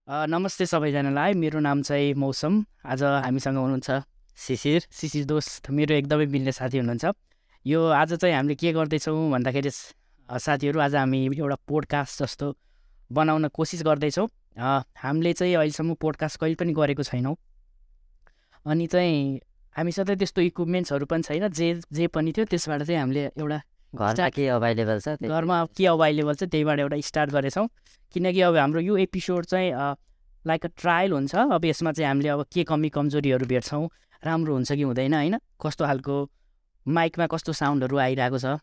नमस्ते सबैजनालाई। मेरो नाम चाहिँ मौसम। आज हामीसँग हुनुहुन्छ शिशिर दोस्त, मेरो एकदमै मिल्ने साथी हुनुहुन्छ। यो आज चाहिँ हामीले के गर्दैछौँ भन्दाखेरि साथीहरू, आज हामी एउटा पोडकास्ट जस्तो बनाउन कोसिस गर्दैछौँ। हामीले चाहिँ अहिलेसम्म पोडकास्ट कहिले पनि गरेको छैनौँ। अनि चाहिँ हामीसँग त्यस्तो इक्विपमेन्ट्सहरू पनि छैन। जे पनि थियो त्यसबाट चाहिँ हामीले एउटा घरमा के अभाइलेबल छ त्यहीबाट एउटा स्टार्ट गरेछौँ। किनकि अब हाम्रो यो एपिसोड चाहिँ लाइक अ ट्रायल हुन्छ। अब यसमा चाहिँ हामीले अब के कमी कमजोरीहरू भेट्छौँ, राम्रो हुन्छ कि हुँदैन, होइन, कस्तो खालको माइकमा कस्तो साउन्डहरू आइरहेको छ,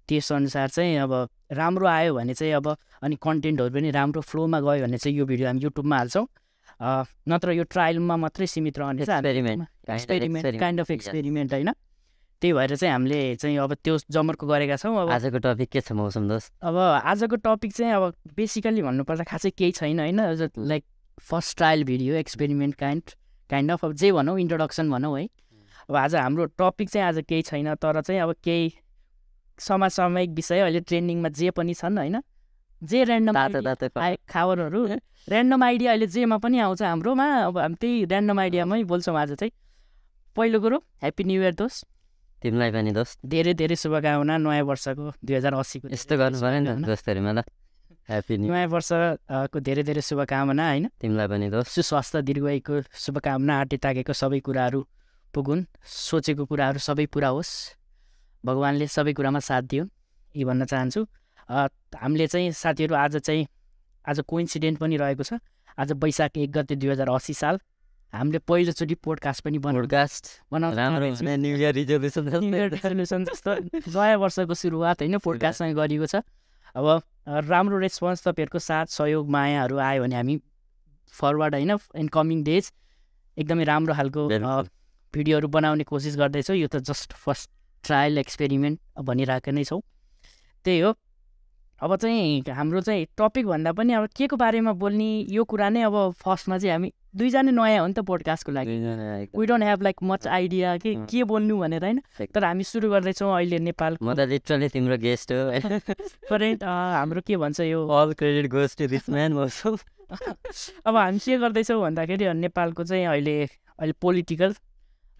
त्यसअनुसार चाहिँ अब राम्रो आयो भने चाहिँ अब अनि कन्टेन्टहरू पनि राम्रो फ्लोमा गयो भने चाहिँ यो भिडियो हामी युट्युबमा हाल्छौँ। नत्र यो ट्रायलमा मात्रै सीमित रहने एक्सपेरिमेन्ट काइन्ड अफ एक्सपेरिमेन्ट, होइन। त्यही भएर चाहिँ हामीले चाहिँ अब त्यो जमर्को गरेका छौँ। अब आजको टपिक के छ मौसम दोस्त? अब आजको टपिक चाहिँ अब बेसिकली भन्नुपर्दा खासै केही छैन, होइन। Like first trial video experiment kind of अब जे भनौँ, इन्ट्रोडक्सन भनौँ, है। अब आज हाम्रो टपिक चाहिँ आज केही छैन, तर चाहिँ अब केही समसामयिक विषय अहिले ट्रेन्डिङमा जे पनि छन्, होइन, जे ऱ्यान्डम खबरहरू, ऱ्यान्डम आइडिया अहिले जेमा पनि आउँछ हाम्रोमा। अब हामी त्यही ऱ्यान्डम आइडियामै बोल्छौँ आज चाहिँ। पहिलो कुरो, ह्याप्पी न्यू इयर दोस्त। तिमीलाई पनि दोस्त धेरै धेरै शुभकामना नयाँ वर्षको 2080को। यस्तो गर्नु पऱ्यो नि दोस्तहरूमा ल। ह्याप्पी नयाँ वर्षको धेरै धेरै शुभकामना, होइन। तिमीलाई पनि दोस्त सुस्वास्थ्य दीर्घायुको शुभकामना। आँटे ताकेको सबै कुराहरू पुगुन्, सोचेको कुराहरू सबै पुरा होस्, भगवान्ले सबै कुरामा साथ दियो, यी भन्न चाहन्छु। हामीले चाहिँ साथीहरू आज कोइन्सिडेन्ट पनि रहेको छ। आज वैशाख 1 गते 2080 साल हामीले पहिलोचोटि पोडकास्ट पनि बनाउँछ। न्यू इयर रिजोल्युसन जस्तो नयाँ वर्षको सुरुवात, होइन, पोडकास्टसँग गरिएको छ। अब राम्रो रेस्पोन्स तपाईँहरूको साथ सहयोग मायाहरू आयो भने हामी फरवर्ड, होइन, इन कमिङ डेज एकदमै राम्रो खालको भिडियोहरू बनाउने कोसिस गर्दैछौँ। यो त जस्ट फर्स्ट ट्रायल एक्सपेरिमेन्ट भनिरहेको नै छौँ। त्यही हो। अब चाहिँ हाम्रो चाहिँ टपिक भन्दा पनि अब के को बारेमा बोल्ने यो कुरा नै अब फर्स्टमा चाहिँ हामी दुईजना नयाँ हो नि त पोडकास्टको लागि। We don't have like much idea के बोल्नु भनेर, होइन। तर हामी सुरु गर्दैछौँ अहिले नेपाल। म त लिटरली तिम्रो गेस्ट हो, करेन्ट हाम्रो के भन्छ यो all credit goes to this man Mausam. अब हामी के गर्दैछौँ भन्दाखेरि नेपालको चाहिँ अहिले पोलिटिकल,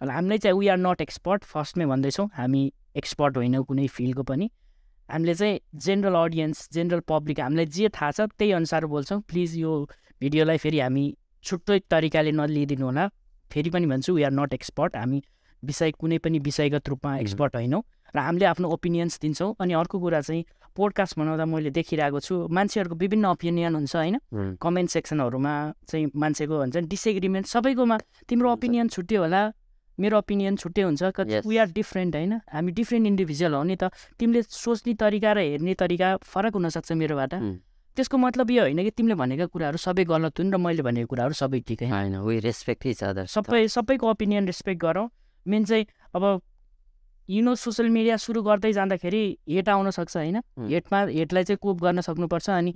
हामीलाई चाहिँ वी आर नट एक्सपर्ट, फर्स्टमै भन्दैछौँ। हामी एक्सपर्ट होइनौँ कुनै फिल्डको पनि। हामीले चाहिँ जेनरल अडियन्स, जेनरल पब्लिक, हामीलाई जे थाहा छ त्यही अनुसार बोल्छौँ। प्लिज यो भिडियोलाई फेरि हामी छुट्टै तरिकाले नलिदिनु होला। फेरि पनि भन्छु, वी आर नट एक्सपर्ट। हामी कुनै पनि विषयगत रूपमा एक्सपर्ट होइनौँ र हामीले आफ्नो ओपिनियन्स दिन्छौँ। अनि अर्को कुरा चाहिँ पोडकास्ट बनाउँदा मैले देखिरहेको छु मान्छेहरूको विभिन्न ओपिनियन हुन्छ, होइन। कमेन्ट सेक्सनहरूमा चाहिँ मान्छेको हुन्छ डिसएग्रिमेन्ट, सबैकोमा तिम्रो ओपिनियन छुट्टै होला, मेरो ओपिनियन छुट्टै हुन्छ। वी आर डिफ्रेन्ट, होइन। हामी डिफ्रेन्ट इन्डिभिजुअल हो नि त। तिमीले सोच्ने तरिका र हेर्ने तरिका फरक हुनसक्छ मेरोबाट। त्यसको मतलब यो होइन कि तिमीले भनेका कुराहरू सबै गलत हुन् र मैले भनेको कुराहरू सबै ठिकै होइन। We respect each other. सबैको ओपिनियन रेस्पेक्ट गरौँ। मेन चाहिँ अब सोसियल मिडिया सुरु गर्दै जाँदाखेरि हेट आउन सक्छ, होइन। हेटलाई चाहिँ कोप गर्न सक्नुपर्छ। अनि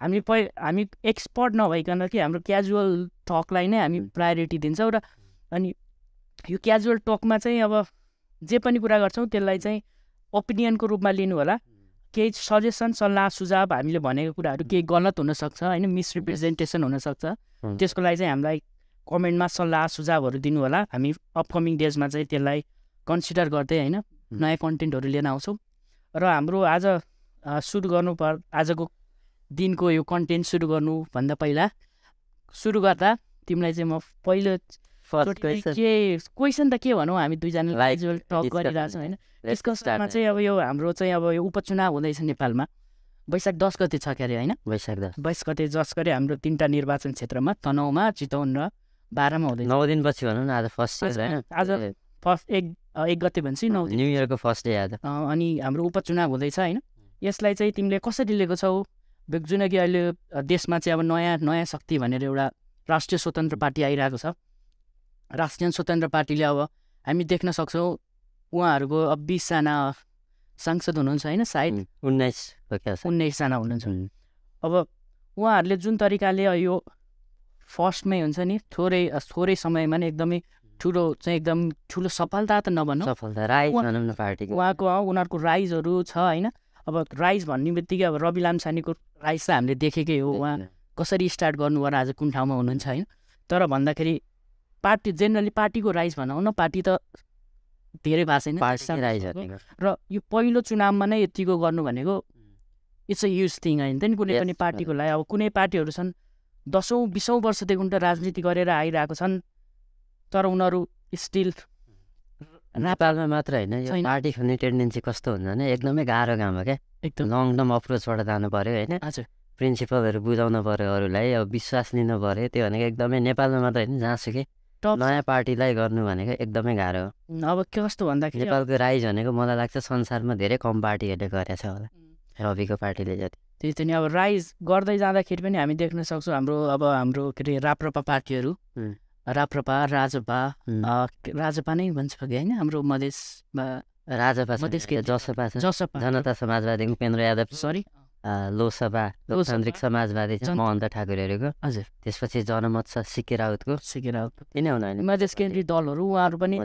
हामी एक्सपर्ट नभइकन कि हाम्रो क्याजुअल टकलाई नै हामी प्रायोरिटी दिन्छौँ। र अनि यो क्याजुअल टकमा चाहिँ अब जे पनि कुरा गर्छौँ त्यसलाई चाहिँ ओपिनियनको रूपमा लिनु होला। केही सजेसन, सल्लाह, सुझाव, हामीले भनेको कुराहरू केही गलत हुनसक्छ, होइन, मिसरिप्रेजेन्टेसन हुनसक्छ। त्यसको लागि चाहिँ हामीलाई कमेन्टमा सल्लाह सुझावहरू दिनु होला। हामी अपकमिङ डेजमा चाहिँ त्यसलाई कन्सिडर गर्दै, होइन, नयाँ कन्टेन्टहरू लिएर आउँछौँ। र हाम्रो आज आजको दिनको यो कन्टेन्ट सुरु गर्नुभन्दा पहिला सुरु गर्दा तिमीलाई चाहिँ म पहिलो क्वेसन त के भनौँ, हामी दुईजना टक गरिरहेको छौँ, होइन। त्यसको साथमा चाहिँ अब यो हाम्रो चाहिँ अब यो उपचुनाव हुँदैछ नेपालमा। वैशाख 10 गते छ क्यारे, होइन। वैशाख 22 गते जस गरे हाम्रो 3टा निर्वाचन क्षेत्रमा, तनहुँमा, चितवन र बाह्रमा हुँदैछ। 9 दिनपछि भनौँ न। आज फर्स्ट डे, होइन। आज फर्स्ट 1 गते भन्छ, 9 दिन, न्यू इयरको फर्स्ट डे आज। अनि हाम्रो उपचुनाव हुँदैछ, होइन। यसलाई चाहिँ तिमीले कसरी लिएको छौ? जुन कि अहिले देशमा चाहिँ अब नयाँ शक्ति भनेर एउटा राष्ट्रिय स्वतन्त्र पार्टी आइरहेको छ। राष्ट्रिय स्वतन्त्र पार्टीले अब हामी देख्न सक्छौँ उहाँहरूको अब 20 जना सांसद हुनुहुन्छ, होइन, सायद 19 जना हुनुहुन्छ। अब उहाँहरूले जुन तरिकाले यो फर्स्टमै हुन्छ नि थोरै समयमा नै एकदमै एकदम ठुलो सफलता त नभनौँ, उनीहरूको राइजहरू छ, होइन। अब राइज भन्ने बित्तिकै अब रवि लामछानेको राइज त हामीले देखेकै हो। उहाँ कसरी स्टार्ट गर्नु र आज कुन ठाउँमा हुनुहुन्छ होइन। तर भन्दाखेरि पार्टी जेनरली पार्टीको राइज भनौँ न, पार्टी त धेरै भएको छैन पार्टी राइज र यो पहिलो चुनावमा नै यतिको गर्नु भनेको इट्स अ ह्युज थिङ होइन नि कुनै पनि पार्टीको लागि। अब कुनै पार्टीहरू छन् 10-20 वर्षदेखि उनीहरू राजनीति गरेर आइरहेको छन् तर उनीहरू स्टिल नेपालमा मात्र होइन, यो पार्टी खोल्ने टेन्डेन्सी कस्तो हुन्छ भने एकदमै गाह्रो काम हो क्या। एकदम लङ टर्म अप्रोचबाट जानु पऱ्यो होइन, हजुर प्रिन्सिपलहरू बुझाउनु पऱ्यो अरूलाई, अब विश्वास लिनु पऱ्यो। त्यो भनेको एकदमै नेपालमा मात्र होइन जहाँसुकै नयाँ पार्टीलाई गर्नु भनेको एकदमै गाह्रो हो। अब के कस्तो भन्दाखेरि नेपालको राइज भनेको मलाई लाग्छ संसारमा धेरै कम पार्टीहरूले गरेछ होला, रविको पार्टीले जति। त्यही त नि अब राइज गर्दै जाँदाखेरि पनि हामी देख्न सक्छौँ हाम्रो के अरे राप्रपा पार्टीहरू, राप्रपा राजपा नै भन्छ कि होइन हाम्रो मधेसमा राजपा जसपा जनता समाजवादी उपेन्द्र यादव, सरी लोकसभा लोकतान्त्रिक समाजवादी छ महन्त ठाकुरहरूको, हजुर त्यसपछि जनमत छ सिके राउतको, किन हुनु मधेस केन्द्रित दलहरू उहाँहरू पनि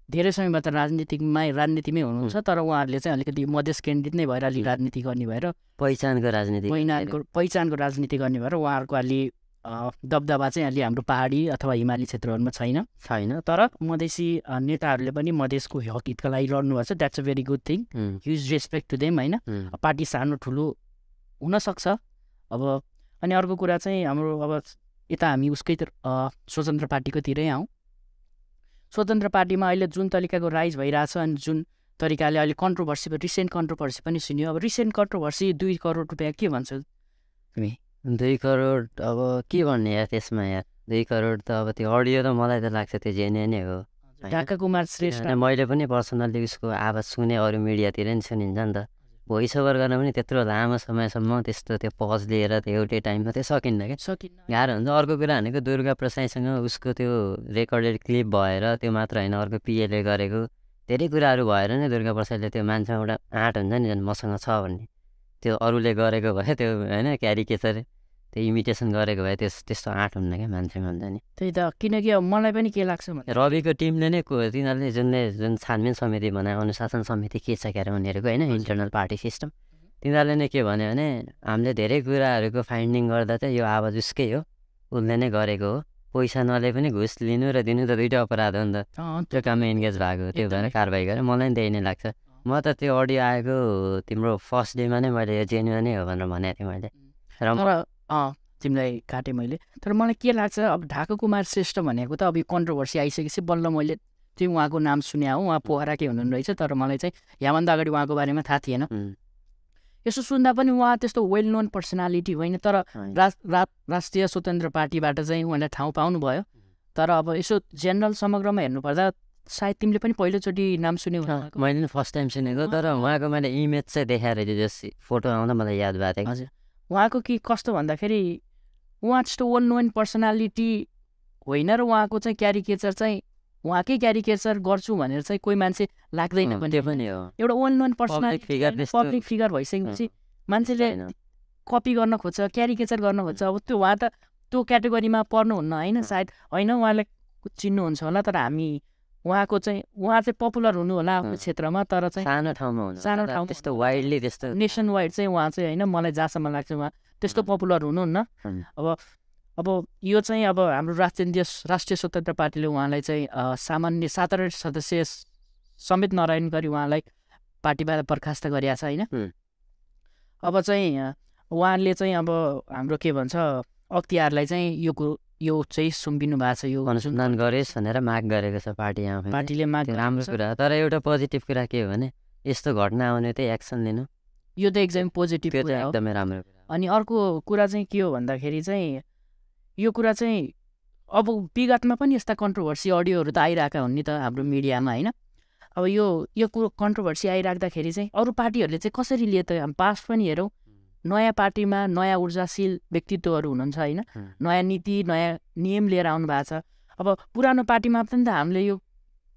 धेरै समयबाट राजनीतिमै हुनुहुन्छ तर उहाँहरूले चाहिँ अलिकति मधेस केन्द्रित नै भएर अलि राजनीति गर्ने भएर पहिचानको राजनीति गर्ने भएर उहाँहरूको अलि दबदबा चाहिँ अलि हाम्रो पहाडी अथवा हिमाली क्षेत्रहरूमा छैन। तर मधेसी नेताहरूले पनि मधेसको हक हितका लागि लड्नुभएको छ। That's a very good thing, huge respect to them होइन। पार्टी सानो ठुलो हुनसक्छ अब। अनि अर्को कुरा चाहिँ हाम्रो अब यता हामी उसकै स्वतन्त्र पार्टीकोतिरै आउँ। स्वतन्त्र पार्टीमा अहिले जुन तरिकाको राइज भइरहेछ अनि जुन तरिकाले अहिले रिसेन्ट कन्ट्रोभर्सी पनि सुन्यो। अब रिसेन्ट कन्ट्रोभर्सी 2 करोड रुपियाँ के भन्छौ तिमी? 2 करोड अब के भन्ने यार त्यसमा यार, 2 करोड त अब त्यो अडियो त मलाई त लाग्छ त्यो जेन्युन नै हो। ढाका कुमार श्रेष्ठ मैले पनि पर्सनल्ली उसको आवाज सुने, अरू मिडियातिर नि सुनिन्छ नि त। भोइस ओभर गर्न पनि त्यत्रो लामो समयसम्म त्यस्तो त्यो पज लिएर त्यो एउटै टाइममा त्यो सकिन्न गाह्रो हुन्छ। अर्को कुरा भनेको दुर्गा प्रसाईसँग उसको त्यो रेकर्डेड क्लिप भएर त्यो मात्र होइन, अर्को पिएले गरेको धेरै कुराहरू भएर नै दुर्गा प्रसाईले त्यो मान्छेमा एउटा आँट हुन्छ नि झन् मसँग छ भन्ने, त्यो अरूले गरेको भए त्यो होइन क्यारिकेचर त्यो इमिटेसन गरेको भए त्यस्तो आँट हुन्न क्या मान्छेमा हुन्छ नि। त्यही त, किनकि अब मलाई पनि के लाग्छ भने रविको टिमले नै तिनीहरूले जुन छानबिन समिति बनायो, अनुशासन समिति के छ क्यारे उनीहरूको होइन, इन्टरनल पार्टी सिस्टम, तिनीहरूले नै के भन्यो भने हामीले धेरै कुराहरूको फाइन्डिङ गर्दा चाहिँ यो आवाज उसकै हो, उसले नै गरेको हो, पैसा नले पनि घुस लिनु र दिनु त दुइटै अपराध हो नि त, त्यो काममा इन्गेज भएको त्यो भएर कारवाही गरेँ। मलाई नि त्यही नै लाग्छ। म त त्यो अडियो आएको तिम्रो फर्स्ट डेमा नै मैले यो जेन्युन नै हो भनेर भनेको थिएँ मैले। र तिमीलाई काटेँ मैले। तर मलाई के लाग्छ अब ढाका कुमार श्रेष्ठ भनेको त अब यो कन्ट्रोभर्सी आइसकेपछि बल्ल मैले त्यो उहाँको नाम सुने हो, उहाँ पोखराकै हुनुहुन्न रहेछ। तर मलाई चाहिँ यहाँभन्दा अगाडि उहाँको बारेमा थाहा थिएन। यसो सुन्दा पनि उहाँ त्यस्तो वेल नोन पर्सनालिटी होइन, तर राष्ट्रिय स्वतन्त्र पार्टीबाट चाहिँ उहाँलाई ठाउँ पाउनुभयो। तर अब यसो जेनरल समग्रमा हेर्नुपर्दा सायद तिमीले पनि पहिलोचोटि नाम सुन्यौ? मैले पनि फर्स्ट टाइम सुनेको, तर उहाँको मैले इमेज चाहिँ देखाएर फोटो आउँदा मलाई याद भएको थियो। हजुर, उहाँको के कस्तो भन्दाखेरि उहाँ त्यस्तो वेल नोन पर्सनालिटी होइन र उहाँको चाहिँ क्यारिकेचर चाहिँ उहाँकै क्यारिकेचर गर्छु भनेर चाहिँ कोही मान्छे लाग्दैन पनि। त्यो पनि हो, एउटा वेल नोन पर्सनालिटी पब्लिक फिगर भइसकेपछि मान्छेले कपी गर्न खोज्छ, क्यारिकेचर गर्न खोज्छ। अब त्यो उहाँ त त्यो क्याटेगोरीमा पर्नुहुन्न होइन, सायद होइन उहाँलाई चिन्नुहुन्छ होला। तर उहाँ चाहिँ पपुलर हुनु होला आफ्नो क्षेत्रमा, तर चाहिँ सानो ठाउँमा त्यस्तो वाइडली त्यस्तो नेसन वाइड चाहिँ उहाँ चाहिँ होइन, मलाई जहाँसम्म लाग्छ उहाँ त्यस्तो पपुलर हुनुहुन्न। अब यो चाहिँ अब हाम्रो राष्ट्रिय स्वतन्त्र पार्टीले उहाँलाई चाहिँ सामान्य 7 सदस्य समेत नरहेन गरी उहाँलाई पार्टीबाट बर्खास्त गरिएको छ होइन। अब चाहिँ उहाँले चाहिँ अब हाम्रो के भन्छ अख्तियारलाई चाहिँ यो चाहिँ सुम्पिनु भएको छ, यो अनुसन्धान गरेस् भनेर माग गरेको छ पार्टीले माग। राम्रो कुरा, तर एउटा पोजिटिभ कुरा के हो भने यस्तो घटना आउने चाहिँ एक्सन लिनु, यो त एकदमै पोजिटिभ कुरा हो, एकदमै राम्रो कुरा। अनि अर्को कुरा चाहिँ के हो भन्दाखेरि चाहिँ यो कुरा चाहिँ अब विगतमा पनि यस्ता कन्ट्रोभर्सी अडियोहरू त आइरहेका हुन् नि त हाम्रो मिडियामा होइन। अब यो कुरो कन्ट्रोभर्सी आइराख्दाखेरि चाहिँ अरू पार्टीहरूले चाहिँ कसरी लिए त? पास्ट पनि हेरौँ, नयाँ पार्टीमा नयाँ ऊर्जाशील व्यक्तित्वहरू हुनुहुन्छ होइन, नयाँ नीति नयाँ नियम लिएर आउनु भएको छ। अब पुरानो पार्टीमा पनि त हामीले यो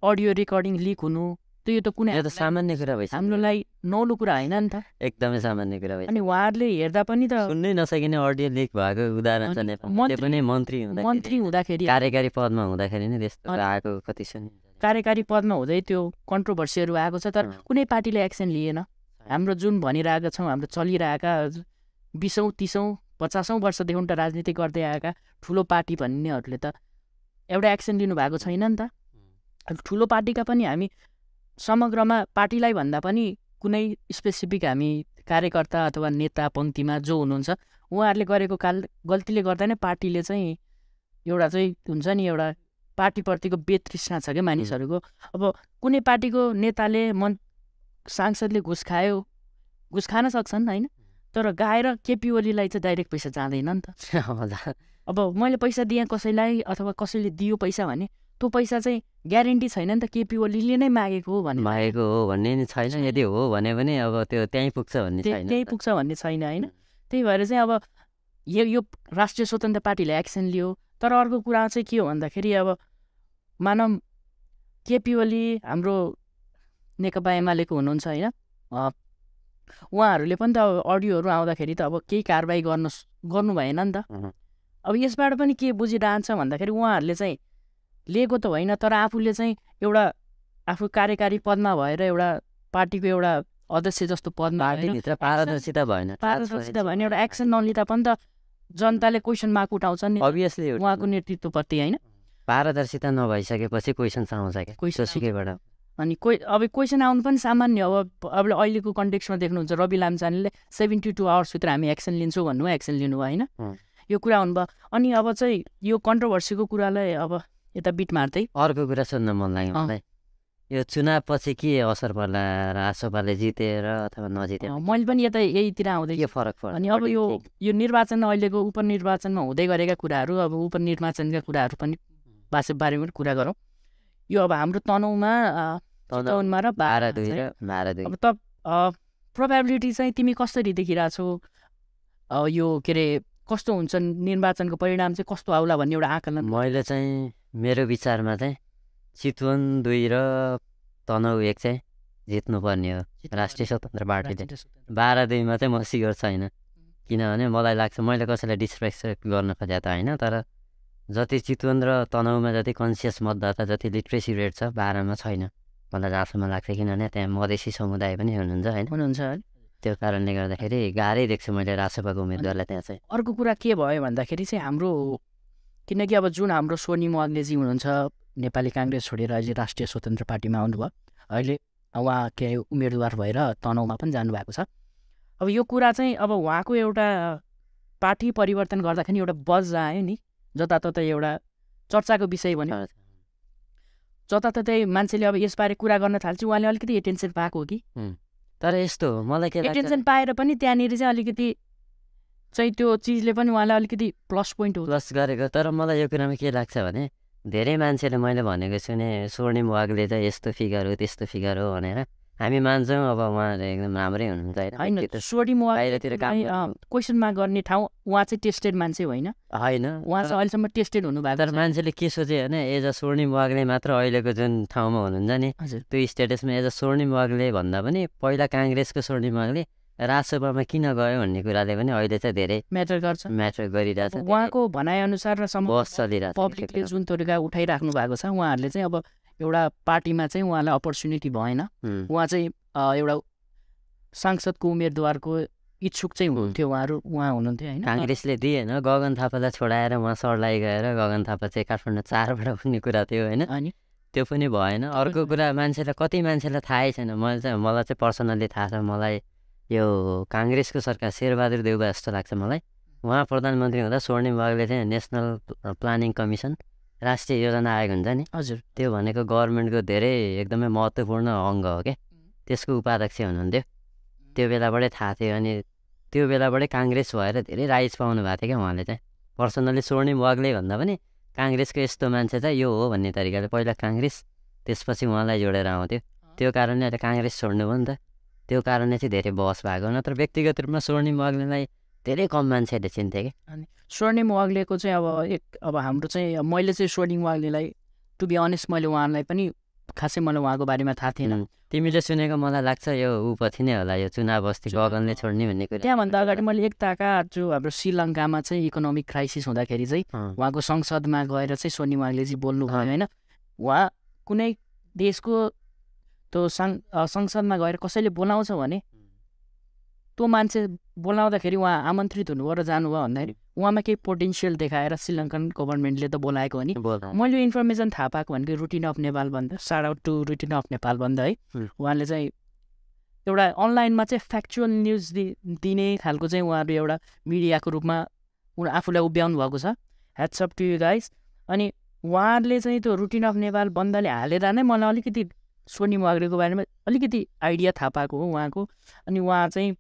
अडियो रेकर्डिङ लिक हुनु त्यो त कुनै सामान्य कुरा भइसक्यो, हाम्रो लागि नौलो कुरा होइन नि त, एकदमै सामान्य कुरा भइसक्यो। अनि उहाँहरूले हेर्दा पनि त सुन्नै नसकिने अडियो लिक भएको उदाहरण छ नेपालमा, त्यो पनि मन्त्री हुँदाखेरि कार्यकारी पदमा हुँदाखेरि नै त्यस्तो आएको कति सुनि। कार्यकारी पदमा हुँदै त्यो कन्ट्रोभर्सीहरू आएको छ, तर कुनै पार्टीले एक्सन लिएन। हाम्रो जुन भनिरहेका छौँ, हाम्रो चलिरहेका 20औँ 30औँ 50औं वर्षदेखि त राजनीति गर्दै आएका ठुलो पार्टी भन्नेहरूले त एउटा एक्सन लिनुभएको छैन नि त। अब ठुलो पार्टीका पनि हामी समग्रमा पार्टीलाई भन्दा पनि कुनै स्पेसिफिक हामी कार्यकर्ता अथवा नेता पङ्क्तिमा जो हुनुहुन्छ उहाँहरूले गरेको गल्तीले गर्दा नै पार्टीले चाहिँ एउटा चाहिँ हुन्छ नि एउटा पार्टीप्रतिको बेतृष्णा छ क्या मानिसहरूको। अब कुनै पार्टीको नेताले सांसदले घुस खान सक्छन् होइन, तर गाएर केपी ओलीलाई चाहिँ डाइरेक्ट पैसा जाँदैन नि त। अब मैले पैसा दिएँ कसैलाई अथवा कसैले दियो पैसा भने त्यो पैसा चाहिँ ग्यारेन्टी छैन नि त केपी ओलीले नै मागेको हो भन्ने नि छैन। यदि हो भने पनि अब त्यो त्यहीँ पुग्छ भन्ने छैन, त्यहीँ पुग्छ भन्ने छैन होइन। त्यही भएर चाहिँ अब यो राष्ट्रिय स्वतन्त्र पार्टीले एक्सन लियो। तर अर्को कुरा चाहिँ के हो भन्दाखेरि अब मानव केपी ओली हाम्रो नेकपा एमालेको हुनुहुन्छ होइन, उहाँहरूले पनि त अब अडियोहरू आउँदाखेरि त अब केही कारबाही गर्नु भएन नि त। अब यसबाट पनि के बुझिरहन्छ भन्दाखेरि उहाँहरूले चाहिँ लिएको त होइन, तर आफूले चाहिँ एउटा आफू कार्यकारी पदमा भएर एउटा पार्टीको एउटा अध्यक्ष जस्तो पदमा पारदर्शिता भएन एउटा एक्सन नलिँदा पनि त जनताले क्वेसन मार्क उठाउँछन् नि अभियसली उहाँको नेतृत्वप्रति होइन। पारदर्शिता नभइसकेपछि क्वेसन आउँछ क्या जोसुकैबाट। अनि अब क्वेसन आउनु पनि सामान्य हो। अब अहिलेको कन्टेक्स्टमा देख्नुहुन्छ रवि लामिछानेले 72 आवर्सभित्र हामी एक्सन लिन्छौँ भन्नु एक्सन लिनु होइन, यो कुरा हुनुभयो। अनि अब चाहिँ यो कन्ट्रोभर्सीको कुरालाई अब यता बिट मार्दै अर्को कुरा सोध्न मन लाग्यो मलाई, यो चुनावपछि के असर पर्ला, रासोपाले जितेर अथवा नजितेर? मैले पनि यता यहीतिर आउँदै के फरक पर्छ? अनि अब यो निर्वाचन अहिलेको उपनिर्वाचनमा हुँदै गरेका कुराहरू, अब उपनिर्वाचनका कुराहरू पनि बारेमा कुरा गरौँ। यो अब हाम्रो तनहुँमा र भारत अब त प्रोबेबिलिटी चाहिँ तिमी कसरी देखिरहेछौ, यो के अरे कस्तो हुन्छ निर्वाचनको परिणाम चाहिँ कस्तो आउला भन्ने एउटा आकलन? मैले चाहिँ मेरो विचारमा चाहिँ चितवन 2 र तनहुँ 1 चाहिँ जित्नुपर्ने हो राष्ट्रिय स्वतन्त्र पार्टीले। 12-2 चाहिँ म सियोर छैन, किनभने मलाई लाग्छ, मैले कसैलाई डिसरेस्पेक्ट गर्न खोजेको त होइन, तर जति चितवन र तनहुँमा जति कन्सियस मतदाता जति लिट्रेसी रेट छ 12मा छैन मलाई जहाँसम्म लाग्छ, किनभने त्यहाँ मधेसी समुदाय पनि हुनुहुन्छ है। त्यो कारणले गर्दाखेरि गाह्रै देख्छु मैले रासोपाको उम्मेदवारलाई त्यहाँ चाहिँ। अर्को कुरा के भयो भन्दाखेरि चाहिँ हाम्रो किनकि अब जुन हाम्रो स्वर्णिम अग्लेजी हुनुहुन्छ नेपाली काङ्ग्रेस छोडेर अहिले राष्ट्रिय स्वतन्त्र पार्टीमा आउनुभयो, अहिले उहाँ के उम्मेदवार भएर तनहुँमा पनि जानुभएको छ। अब यो कुरा चाहिँ अब उहाँको एउटा पार्टी परिवर्तन गर्दाखेरि एउटा बज आयो नि, जताततै एउटा चर्चाको विषय भन्यो, जताततै मान्छेले अब यसबारे कुरा गर्न थाल्छ, उहाँले अलिकति एटेन्सन पाएको हो कि। तर यस्तो मलाई के लाग्छ, एटेन्सन पाएर पनि त्यहाँनिर चाहिँ अलिकति चाहिँ त्यो चिजले पनि उहाँलाई अलिकति प्लस पोइन्ट हो प्लस गरेको। तर मलाई यो कुरामा के लाग्छ भने धेरै मान्छेले मैले भनेको सुने स्वर्णिम वाग्ले चाहिँ यस्तो फिगर हो त्यस्तो फिगर हो भनेर, हामी मान्छौँ। अब उहाँहरू एकदम राम्रै हुनुहुन्छ होइन, स्वर्णिम बाहिरतिर क्वेसनमा गर्ने ठाउँ उहाँ चाहिँ टेस्टेड मान्छे होइन, उहाँ चाहिँ अहिलेसम्म टेस्टेड हुनुभएको। तर मान्छेले के सोचे भने एज अ स्वर्णिम वाग्ले मात्र अहिलेको जुन ठाउँमा हुनुहुन्छ नि त्यो स्टेटसमा एज अ स्वर्णिम वाग्ले भन्दा पनि पहिला काङ्ग्रेसको स्वर्णिम वाग्ले राजसभामा किन गयो भन्ने कुराले पनि अहिले चाहिँ धेरै म्याटर गरिरहेछ। उहाँको भनाइअनुसार र बस चलिरहेछ, पब्लिकले जुन तरिका उठाइराख्नु भएको छ, उहाँहरूले चाहिँ अब एउटा पार्टीमा चाहिँ उहाँलाई अपर्च्युनिटी भएन, उहाँ चाहिँ एउटा सांसदको उम्मेदवारको इच्छुक चाहिँ हुनुहुन्थ्यो, उहाँ हुनुहुन्थ्यो होइन। काङ्ग्रेसले दिएन, गगन थापालाई छोडाएर उहाँ सर्लाइ गएर गगन थापा चाहिँ काठमाडौँ 4बाट उठ्ने कुरा थियो होइन, अनि त्यो पनि भएन। अर्को कुरा मान्छेलाई कति मान्छेलाई थाहै छैन, मलाई चाहिँ पर्सनल्ली थाहा छ, मलाई यो काङ्ग्रेसको सरकार शेरबहादुर देउबा जस्तो लाग्छ मलाई। उहाँ प्रधानमन्त्री हुँदा स्वर्णिम वाग्ले चाहिँ नेसनल प्लानिङ कमिसन राष्ट्रिय योजना आयोग हुन्छ नि, हजुर, त्यो भनेको गभर्मेन्टको धेरै एकदमै महत्त्वपूर्ण अङ्ग हो क्या, त्यसको उपाध्यक्ष हुनुहुन्थ्यो। त्यो बेलाबाटै थाहा थियो, अनि त्यो बेलाबाटै काङ्ग्रेस भएर धेरै राइज पाउनु भएको थियो क्या उहाँले चाहिँ। पर्सनल्ली स्वर्णिम वाग्ले भन्दा पनि काङ्ग्रेसको यस्तो मान्छे चाहिँ यो हो भन्ने तरिकाले पहिला काङ्ग्रेस त्यसपछि उहाँलाई जोडेर आउँथ्यो, त्यो कारणले अहिले काङ्ग्रेस छोड्नु भयो नि त, त्यो कारणले चाहिँ धेरै बहस भएको। नत्र व्यक्तिगत रूपमा स्वर्णिम वाग्लेलाई धेरै कम मान्छेहरूले चिन्थे कि। अनि स्वर्णिम वाग्लेको चाहिँ अब हाम्रो चाहिँ मैले चाहिँ स्वर्णिम वाग्लेलाई टु बी अनेस्ट मैले उहाँलाई पनि खासै मलाई उहाँको बारेमा थाहा थिएन। तिमीले सुनेको मलाई लाग्छ यो ऊ पछि नै होला, यो चुनाव बस्ती गगनले छोड्ने भन्ने कुरा। त्यहाँभन्दा अगाडि मैले एकताका जो हाम्रो श्रीलङ्कामा चाहिँ इकोनोमिक क्राइसिस हुँदाखेरि चाहिँ उहाँको संसदमा गएर चाहिँ स्वर्णिम वाग्ले चाहिँ बोल्नु भयो होइन, उहाँ कुनै देशको त्यो संसदमा गएर कसैले बोलाउँछ भने त्यो मान्छे बोलाउँदाखेरि उहाँ आमन्त्रित हुनुभयो र जानुभयो भन्दाखेरि उहाँमा केही पोटेन्सियल देखाएर श्रीलङ्कन गभर्मेन्टले त बोलाएको हो नि। मैले इन्फर्मेसन थाहा पाएको भनेको रुटिन अफ नेपाल भन्दा shout out to routine of Nepal भन्दा है उहाँले चाहिँ एउटा अनलाइनमा चाहिँ फ्याक्चुअल न्युज दिने खालको चाहिँ उहाँहरू एउटा मिडियाको रूपमा आफूलाई उभ्याउनु भएको छ। Hats up to you guys. अनि उहाँहरूले चाहिँ त्यो रुटिन अफ नेपाल बन्दले हालेर नै मलाई अलिकति सोनी वाग्रेको बारेमा अलिकति आइडिया थाहा पाएको हो उहाँको। अनि उहाँ चाहिँ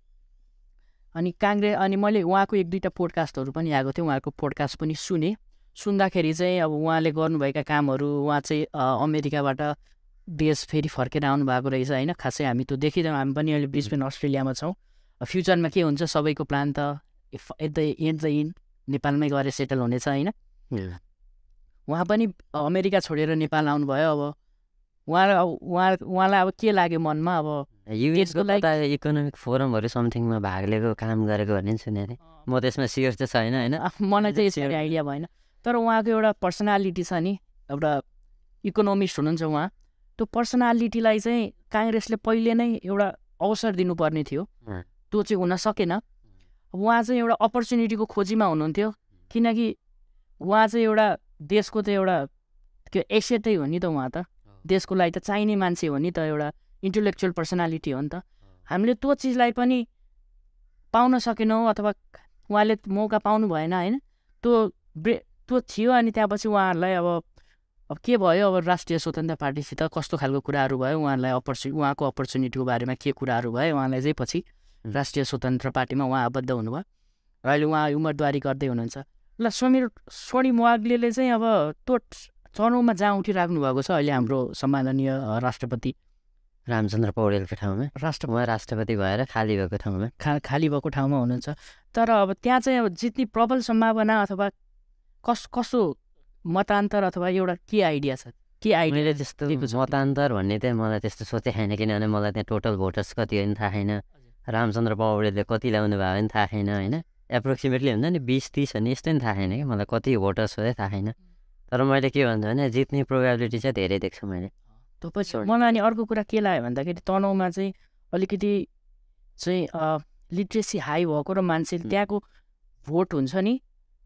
अनि काङ्ग्रेस अनि मैले उहाँको 1-2टा पोडकास्टहरू पनि आएको थियो, उहाँको पोडकास्ट पनि सुन्दाखेरि चाहिँ अब उहाँले गर्नुभएका कामहरू उहाँ चाहिँ अमेरिकाबाट देश फेरि फर्केर आउनुभएको रहेछ होइन। खासै हामी त्यो देखिरहेँ, हामी पनि अहिले ब्रिस्बेन अस्ट्रेलियामा छौँ। फ्युचरमा के हुन्छ सबैको प्लान त एट द एन्ड नेपालमै गएर सेटल हुनेछ होइन। उहाँ पनि अमेरिका छोडेर नेपाल आउनुभयो। अब उहाँलाई अब के लाग्यो मनमा, अब युएसको लागि इकोनोमिक फोरमहरू समथिङमा भाग लिएको काम गरेको भन्ने सुनेको थिएँ। म त्यसमा सियर चाहिँ छैन होइन, मलाई चाहिँ यसरी आइडिया भएन। तर उहाँको एउटा पर्सनालिटी छ नि, एउटा इकोनोमिस्ट हुनुहुन्छ उहाँ। त्यो पर्सनालिटीलाई चाहिँ काङ्ग्रेसले पहिले नै एउटा अवसर दिनुपर्ने थियो, त्यो चाहिँ हुन सकेन। उहाँ चाहिँ एउटा अपर्च्युनिटीको खोजीमा हुनुहुन्थ्यो, किनकि उहाँ चाहिँ एउटा देशको त एउटा त्यो एसेटै हो नि त। उहाँ त देशको लागि त चाहिने मान्छे हो नि त, एउटा इन्टेलेक्चुअल पर्सनालिटी हो नि त। हामीले त्यो चिजलाई पनि पाउन सकेनौँ अथवा उहाँले मौका पाउनु भएन होइन। त्यो थियो। अनि त्यहाँपछि उहाँहरूलाई अब के भयो, अब राष्ट्रिय स्वतन्त्र पार्टीसित कस्तो खालको कुराहरू भयो, उहाँलाई उहाँको अपर्च्युनिटीको बारेमा के कुराहरू भयो, उहाँलाई चाहिँ पछि राष्ट्रिय स्वतन्त्र पार्टीमा उहाँ आबद्ध हुनुभयो र अहिले उहाँ उम्मेदवारी गर्दै हुनुहुन्छ। ल सोनी वाग्लेले चाहिँ अब त्यो चुनावमा जहाँ उठिराख्नु भएको छ अहिले हाम्रो सम्माननीय राष्ट्रपति रामचन्द्र पौडेलको ठाउँमा राष्ट्रपति भएर खाली भएको ठाउँमा खाली भएको ठाउँमा हुनुहुन्छ। तर अब त्यहाँ चाहिँ अब जित्ने प्रबल सम्भावना अथवा कसो मतान्तर अथवा एउटा के आइडिया छ, के आइडिया? मैले त्यस्तो मतान्तर भन्ने चाहिँ मलाई त्यस्तो सोचेको छैन, किनभने मलाई त्यहाँ टोटल भोटर्स कति हो नि थाहा छैन, रामचन्द्र पौडेलले कति ल्याउनु भयो भने थाहा छैन होइन। एप्रोक्सिमेटली हुन्छ नि 20-30 भन्ने यस्तै नि थाहा छैन कि मलाई कति भोटर्स हो थाहा छैन। तर मैले के भन्छु भने जित्ने प्रोबेबिलिटी चाहिँ धेरै देख्छु मैले। मलाई अनि अर्को कुरा के लाग्यो भन्दाखेरि तनहुँमा चाहिँ अलिकति चाहिँ लिट्रेसी हाई भएको र मान्छे त्यहाँको भोट हुन्छ नि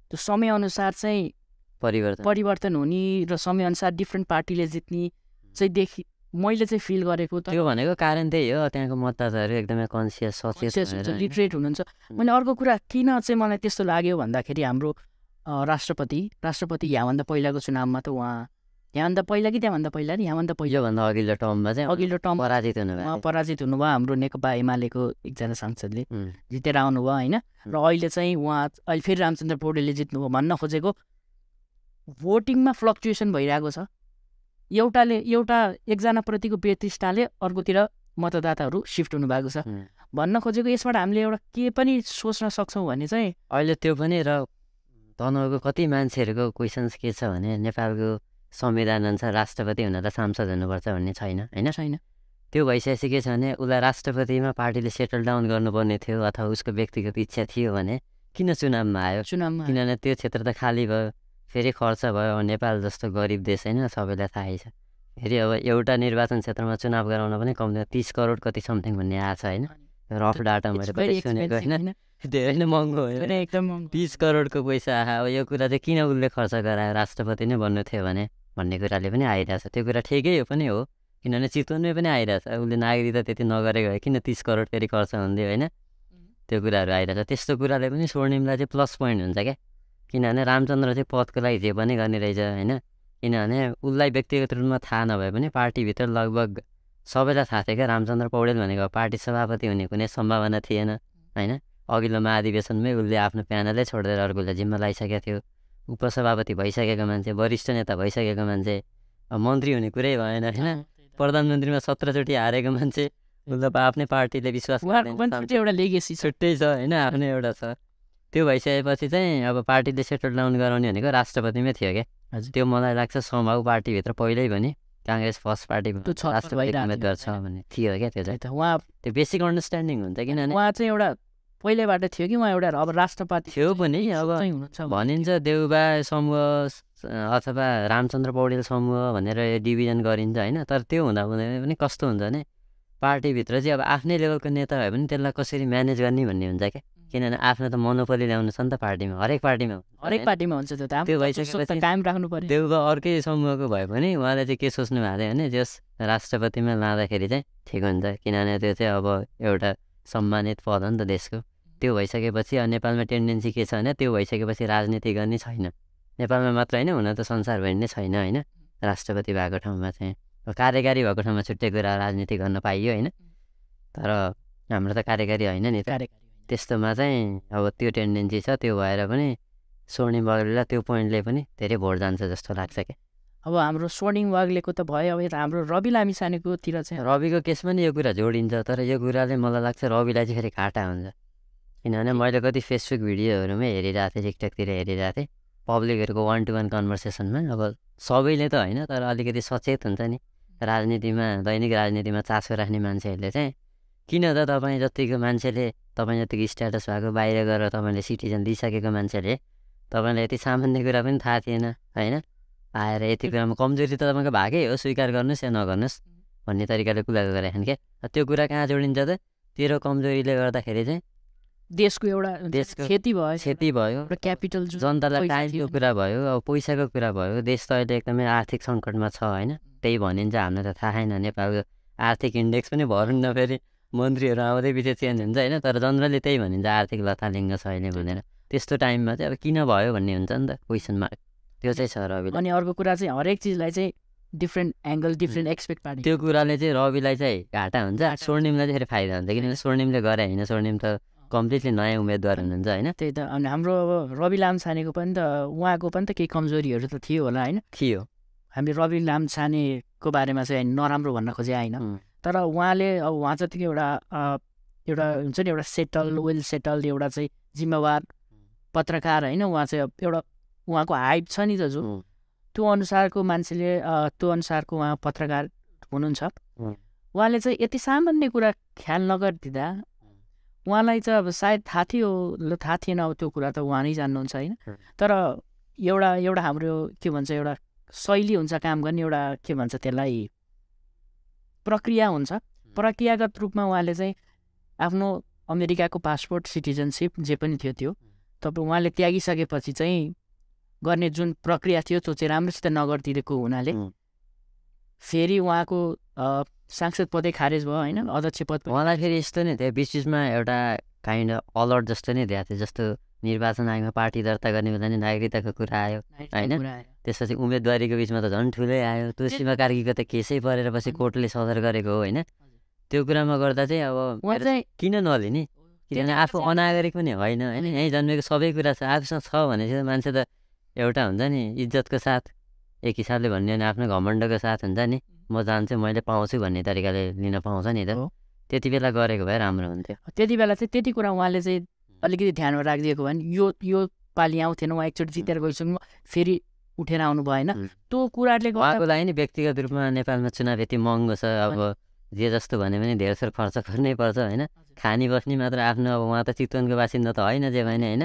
त्यो समयअनुसार चाहिँ परिवर्तन हुने र समयअनुसार डिफ्रेन्ट पार्टीले जित्ने चाहिँ मैले चाहिँ फिल गरेको। त्यो भनेको कारण त्यही हो, त्यहाँको मतदाताहरू एकदमै कन्सियस सचेत लिटरेट हुनुहुन्छ। मैले अर्को कुरा किन चाहिँ मलाई त्यस्तो लाग्यो भन्दाखेरि हाम्रो राष्ट्रपति यहाँभन्दा पहिलाको चुनावमा त उहाँ यहाँभन्दा पहिला कि त्यहाँभन्दा पहिला नि यहाँभन्दा पहिलाभन्दा अघिल्लो टर्म पराजित हुनुभयो हाम्रो नेकपा एमालेको एकजना सांसदले जितेर आउनुभयो होइन। र अहिले चाहिँ उहाँ अहिले फेरि रामचन्द्र पौडेलले जित्नुभयो। भन्न खोजेको भोटिङमा फ्लक्चुएसन भइरहेको छ, एउटा एकजनाप्रतिको प्रतिष्ठाले अर्कोतिर मतदाताहरू सिफ्ट हुनुभएको छ। भन्न खोजेको यसबाट हामीले एउटा के पनि सोच्न सक्छौँ भने चाहिँ अहिले त्यो पनि र तनहुँको कति मान्छेहरूको क्वेसन्स के छ भने नेपालको संविधान अनुसार राष्ट्रपति हुन त सांसद हुनुपर्छ भन्ने छैन। त्यो भइसकेपछि के छ भने उसलाई राष्ट्रपतिमा पार्टीले सेटल डाउन गर्नुपर्ने थियो अथवा उसको व्यक्तिगत इच्छा थियो भने किन चुनावमा आयो? किनभने त्यो क्षेत्र त खाली भयो, फेरि खर्च भयो। नेपाल जस्तो गरिब देश होइन, सबैलाई थाहै छ। फेरि अब एउटा निर्वाचन क्षेत्रमा चुनाव गराउन पनि कम्तीमा 30 करोड कति समथिङ भन्ने आएको छ होइन। रफ डाटा मैले पनि सुनेको होइन, धेरै नै महँगो हो, एकदम 30 करोडको पैसा अब यो कुरा चाहिँ किन उसले खर्च गरायो, राष्ट्रपति नै बन्नु थियो भने भन्ने कुराले पनि आइरहेछ। त्यो कुरा ठिकै हो पनि हो, किनभने चितवनमै पनि आइरहेछ। उसले नागरिकता त्यति नगरेको भए किन 30 करोड फेरि खर्च हुन्थ्यो होइन। त्यो कुराहरू आइरहेछ। त्यस्तो कुराले पनि स्वर्णिमलाई चाहिँ प्लस पोइन्ट हुन्छ क्या, किनभने रामचन्द्र चाहिँ पदको लागि जे पनि गर्ने रहेछ होइन। किनभने उसलाई व्यक्तिगत रूपमा थाहा नभए पनि पार्टीभित्र लगभग सबैलाई थाहा थियो क्या रामचन्द्र पौडेल भनेको पार्टी सभापति हुने कुनै सम्भावना थिएन होइन। अघिल्लो महाधिवेशनमै उसले आफ्नो प्यानलै छोडेर अर्कोलाई जिम्मा लगाइसकेको थियो। उपसभापति भइसकेको मान्छे, वरिष्ठ नेता भइसकेको मान्छे, मन्त्री हुने कुरै भएन होइन। प्रधानमन्त्रीमा 17 चोटि हारेको मान्छे, उसले आफ्नै पार्टीले विश्वास एउटा लेगेसी छुट्टै छ होइन, आफ्नै एउटा छ। त्यो भइसकेपछि चाहिँ अब पार्टीले सेटल डाउन गराउने भनेको राष्ट्रपतिमै थियो क्या। त्यो मलाई लाग्छ सम्भाव पार्टीभित्र पहिल्यै भने काङ्ग्रेस फर्स्ट पार्टी राष्ट्रपति उम्मेदवार छ भन्ने थियो क्या। त्यो चाहिँ उहाँ त्यो बेसिक अन्डरस्ट्यान्डिङ हुन्छ, किनभने उहाँ चाहिँ एउटा पहिल्यैबाट थियो कि उहाँ एउटा अब राष्ट्रपति थियो पनि। अब भनिन्छ देउबा समूह अथवा रामचन्द्र पौडेल समूह भनेर डिभिजन गरिन्छ होइन। तर त्यो हुँदा पनि कस्तो हुन्छ भने पार्टीभित्र चाहिँ अब आफ्नै लेभलको नेता भए पनि त्यसलाई कसरी म्यानेज गर्ने भन्ने हुन्छ क्या। किनभने आफ्नो त मोनोपोली ल्याउनु छ नि त पार्टीमा, हरेक पार्टीमा हुन्छ त्यो भइसकेपछि कायम राख्नु पर्यो। त्यो त अर्कै समूहको भए पनि उहाँले चाहिँ के सोच्नु भएको थियो भने जस राष्ट्रपतिमा लाँदाखेरि चाहिँ ठिक हुन्छ, किनभने त्यो चाहिँ अब एउटा सम्मानित पद हो नि त देशको। त्यो भइसकेपछि नेपालमा टेन्डेन्सी के छ भने त्यो भइसकेपछि राजनीति गर्ने छैन, नेपालमा मात्र होइन, हुन त संसारभरि नै छैन होइन। राष्ट्रपति भएको ठाउँमा चाहिँ कार्यकारी भएको ठाउँमा छुट्टै कुरा राजनीति गर्न पाइयो होइन, तर हाम्रो त कार्यकारी होइन नि त। त्यस्तोमा चाहिँ अब त्यो टेन्डेन्सी छ, त्यो भएर पनि स्वर्णिम वाग्लेलाई त्यो पोइन्टले पनि धेरै भोट जान्छ जस्तो लाग्छ क्या। अब हाम्रो स्वर्णिम वाग्लेको त भयो, अब यता हाम्रो रवि लामिछानेकोतिर चाहिँ रविको केसमा नि यो कुरा जोडिन्छ, तर यो कुराले मलाई लाग्छ रविलाई चाहिँ फेरि घाटा हुन्छ। किनभने मैले कति फेसबुक भिडियोहरूमै हेरिरहेको थिएँ, टिकटकतिर हेरिरहेको थिएँ, पब्लिकहरूको 1-to-1 कन्भर्सेसनमा। अब सबैले त होइन, तर अलिकति सचेत हुन्छ नि राजनीतिमा, दैनिक राजनीतिमा चासो राख्ने मान्छेहरूले चाहिँ किन त तपाईँ जतिको मान्छेले, तपाईँ जतिको स्ट्याटस भएको बाहिर गएर तपाईँले सिटिजन दिइसकेको मान्छेले तपाईँलाई यति सामान्य कुरा पनि थाहा थिएन होइन, आएर यति कुरामा कमजोरी त तपाईँको भएकै हो, स्वीकार गर्नुहोस् या नगर्नुहोस् भन्ने तरिकाले कुरा गरेछन् क्या। त्यो कुरा कहाँ जोडिन्छ त, तेरो कमजोरीले गर्दाखेरि चाहिँ देशको क्षति भयो, क्यापिटल जनतालाई टाइमको कुरा भयो, अब पैसाको कुरा भयो। देश त अहिले एकदमै आर्थिक सङ्कटमा छ होइन, त्यही भनिन्छ। हामीलाई त थाहा छैन, नेपालको आर्थिक इन्डेक्स पनि भरुन्न, फेरि मन्त्रीहरू आउँदै पछि चेन्ज हुन्छ होइन, तर जनरली त्यही भनिन्छ आर्थिक लथालिङ्ग छ अहिले भनेर। त्यस्तो टाइममा चाहिँ अब किन भयो भन्ने हुन्छ नि त क्वेसन मार्क, त्यो चाहिँ छ रविलाई। अनि अर्को कुरा चाहिँ हरेक चिजलाई चाहिँ डिफ्रेन्ट एङ्गल, डिफ्रेन्ट एक्सपेक्ट पार्ने, त्यो कुराले चाहिँ रविलाई चाहिँ घाटा हुन्छ, स्वर्णिमलाई चाहिँ फेरि फाइदा हुन्छ, किनभने स्वर्णिमले गरे होइन, स्वर्णिम त कम्प्लिटली नयाँ उम्मेदवार हुनुहुन्छ होइन। त्यही त। अनि हाम्रो अब रवि लामिछानेको पनि त उहाँको पनि त केही कमजोरीहरू त थियो होला होइन, थियो। हामीले रवि लामिछानेको बारेमा चाहिँ नराम्रो भन्न खोजे होइन, तर उहाँले अब उहाँ जतिको एउटा हुन्छ नि, एउटा सेटल, वेल सेटल्ड, एउटा चाहिँ जिम्मेवार पत्रकार होइन, उहाँ चाहिँ एउटा उहाँको हाइप छ नि त जो, त्यो अनुसारको मान्छेले, त्यो अनुसारको उहाँ पत्रकार हुनुहुन्छ। उहाँले चाहिँ यति सामान्य कुरा ख्याल नगरिदिँदा उहाँलाई चाहिँ अब सायद थाहा थियो, ल थाहा थिएन, अब त्यो कुरा त उहाँ नै जान्नुहुन्छ होइन। तर एउटा हाम्रो के भन्छ, एउटा शैली हुन्छ काम गर्ने, एउटा के भन्छ त्यसलाई, प्रक्रिया हुन्छ। प्रक्रियागत रूपमा उहाँले चाहिँ आफ्नो अमेरिकाको पासपोर्ट, सिटिजनसिप जे पनि थियो त्यो तपाईँ उहाँले त्यागिसकेपछि चाहिँ गर्ने जुन प्रक्रिया थियो त्यो चाहिँ राम्रोसित नगरिदिएको हुनाले फेरि उहाँको सांसद पदै खारेज भयो होइन, अध्यक्ष पद। उहाँलाई फेरि यस्तो नै थियो, बिचमा एउटा काइन्ड अफ अलर्ट जस्तो नै दिएको थियो, जस्तो निर्वाचन आयोगमा पार्टी दर्ता गर्ने बेला नि नागरिकताको कुरा आयो होइन, त्यसपछि उम्मेदवारीको बिचमा त झन् ठुलै आयो, तुलसीमा कार्कीको त केसै परेर पछि कोर्टले सदर गरेको हो होइन। त्यो कुरामा गर्दा चाहिँ अब किन नलिने, किनभने आफू अनागरिक पनि होइन होइन, यहीँ जन्मेको सबै कुरा छ, आफूसँग छ भने चाहिँ मान्छे त एउटा हुन्छ नि इज्जतको साथ, एक हिसाबले भन्यो भने आफ्नो घमण्डको साथ हुन्छ नि, म जान्छु मैले पाउँछु भन्ने तरिकाले लिन पाउँछ नि त। त्यति बेला गरेको भए राम्रो हुन्थ्यो। त्यति बेला चाहिँ त्यति कुरा उहाँले चाहिँ अलिकति ध्यानमा राखिदिएको भने यो पालि आउँथेन, उहाँ एकचोटि जितेर गइसक्नु, फेरि उठेर आउनु भएन। त्यो कुराले उहाँको लागि नि व्यक्तिगत रूपमा नेपालमा चुनाव यति महँगो छ, अब जे जस्तो भने पनि धेरै थोर खर्च गर्नै पर्छ होइन, खानी बस्ने मात्र आफ्नो, अब उहाँ त चितवनको बासिन्दा त होइन जे भने होइन,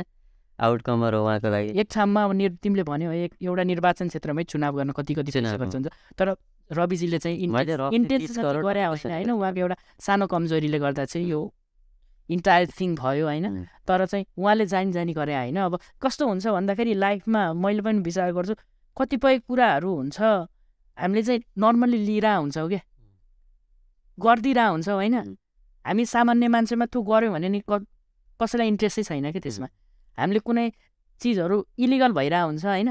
आउटकमर हो उहाँको लागि। एक ठाउँमा अब तिमीले भन्यो एउटा निर्वाचन क्षेत्रमै चुनाव गर्न कति खर्च हुन्छ, तर रविजीले चाहिँ इन्टेन्स गरे होइन, उहाँको एउटा सानो कमजोरीले गर्दा चाहिँ यो इन्टायर थिङ भयो होइन। तर चाहिँ उहाँले जानी गरे होइन। अब कस्तो हुन्छ भन्दाखेरि लाइफमा मैले पनि विचार गर्छु, कतिपय कुराहरू हुन्छ हामीले चाहिँ नर्मली लिइरह हुन्छौँ क्या, गरिदिइरह हुन्छौँ होइन। हामी सामान्य मान्छेमा त्यो गऱ्यौँ भने नि कसैलाई इन्ट्रेस्टै छैन कि त्यसमा, हामीले कुनै चिजहरू इलिगल भइरह हुन्छ होइन।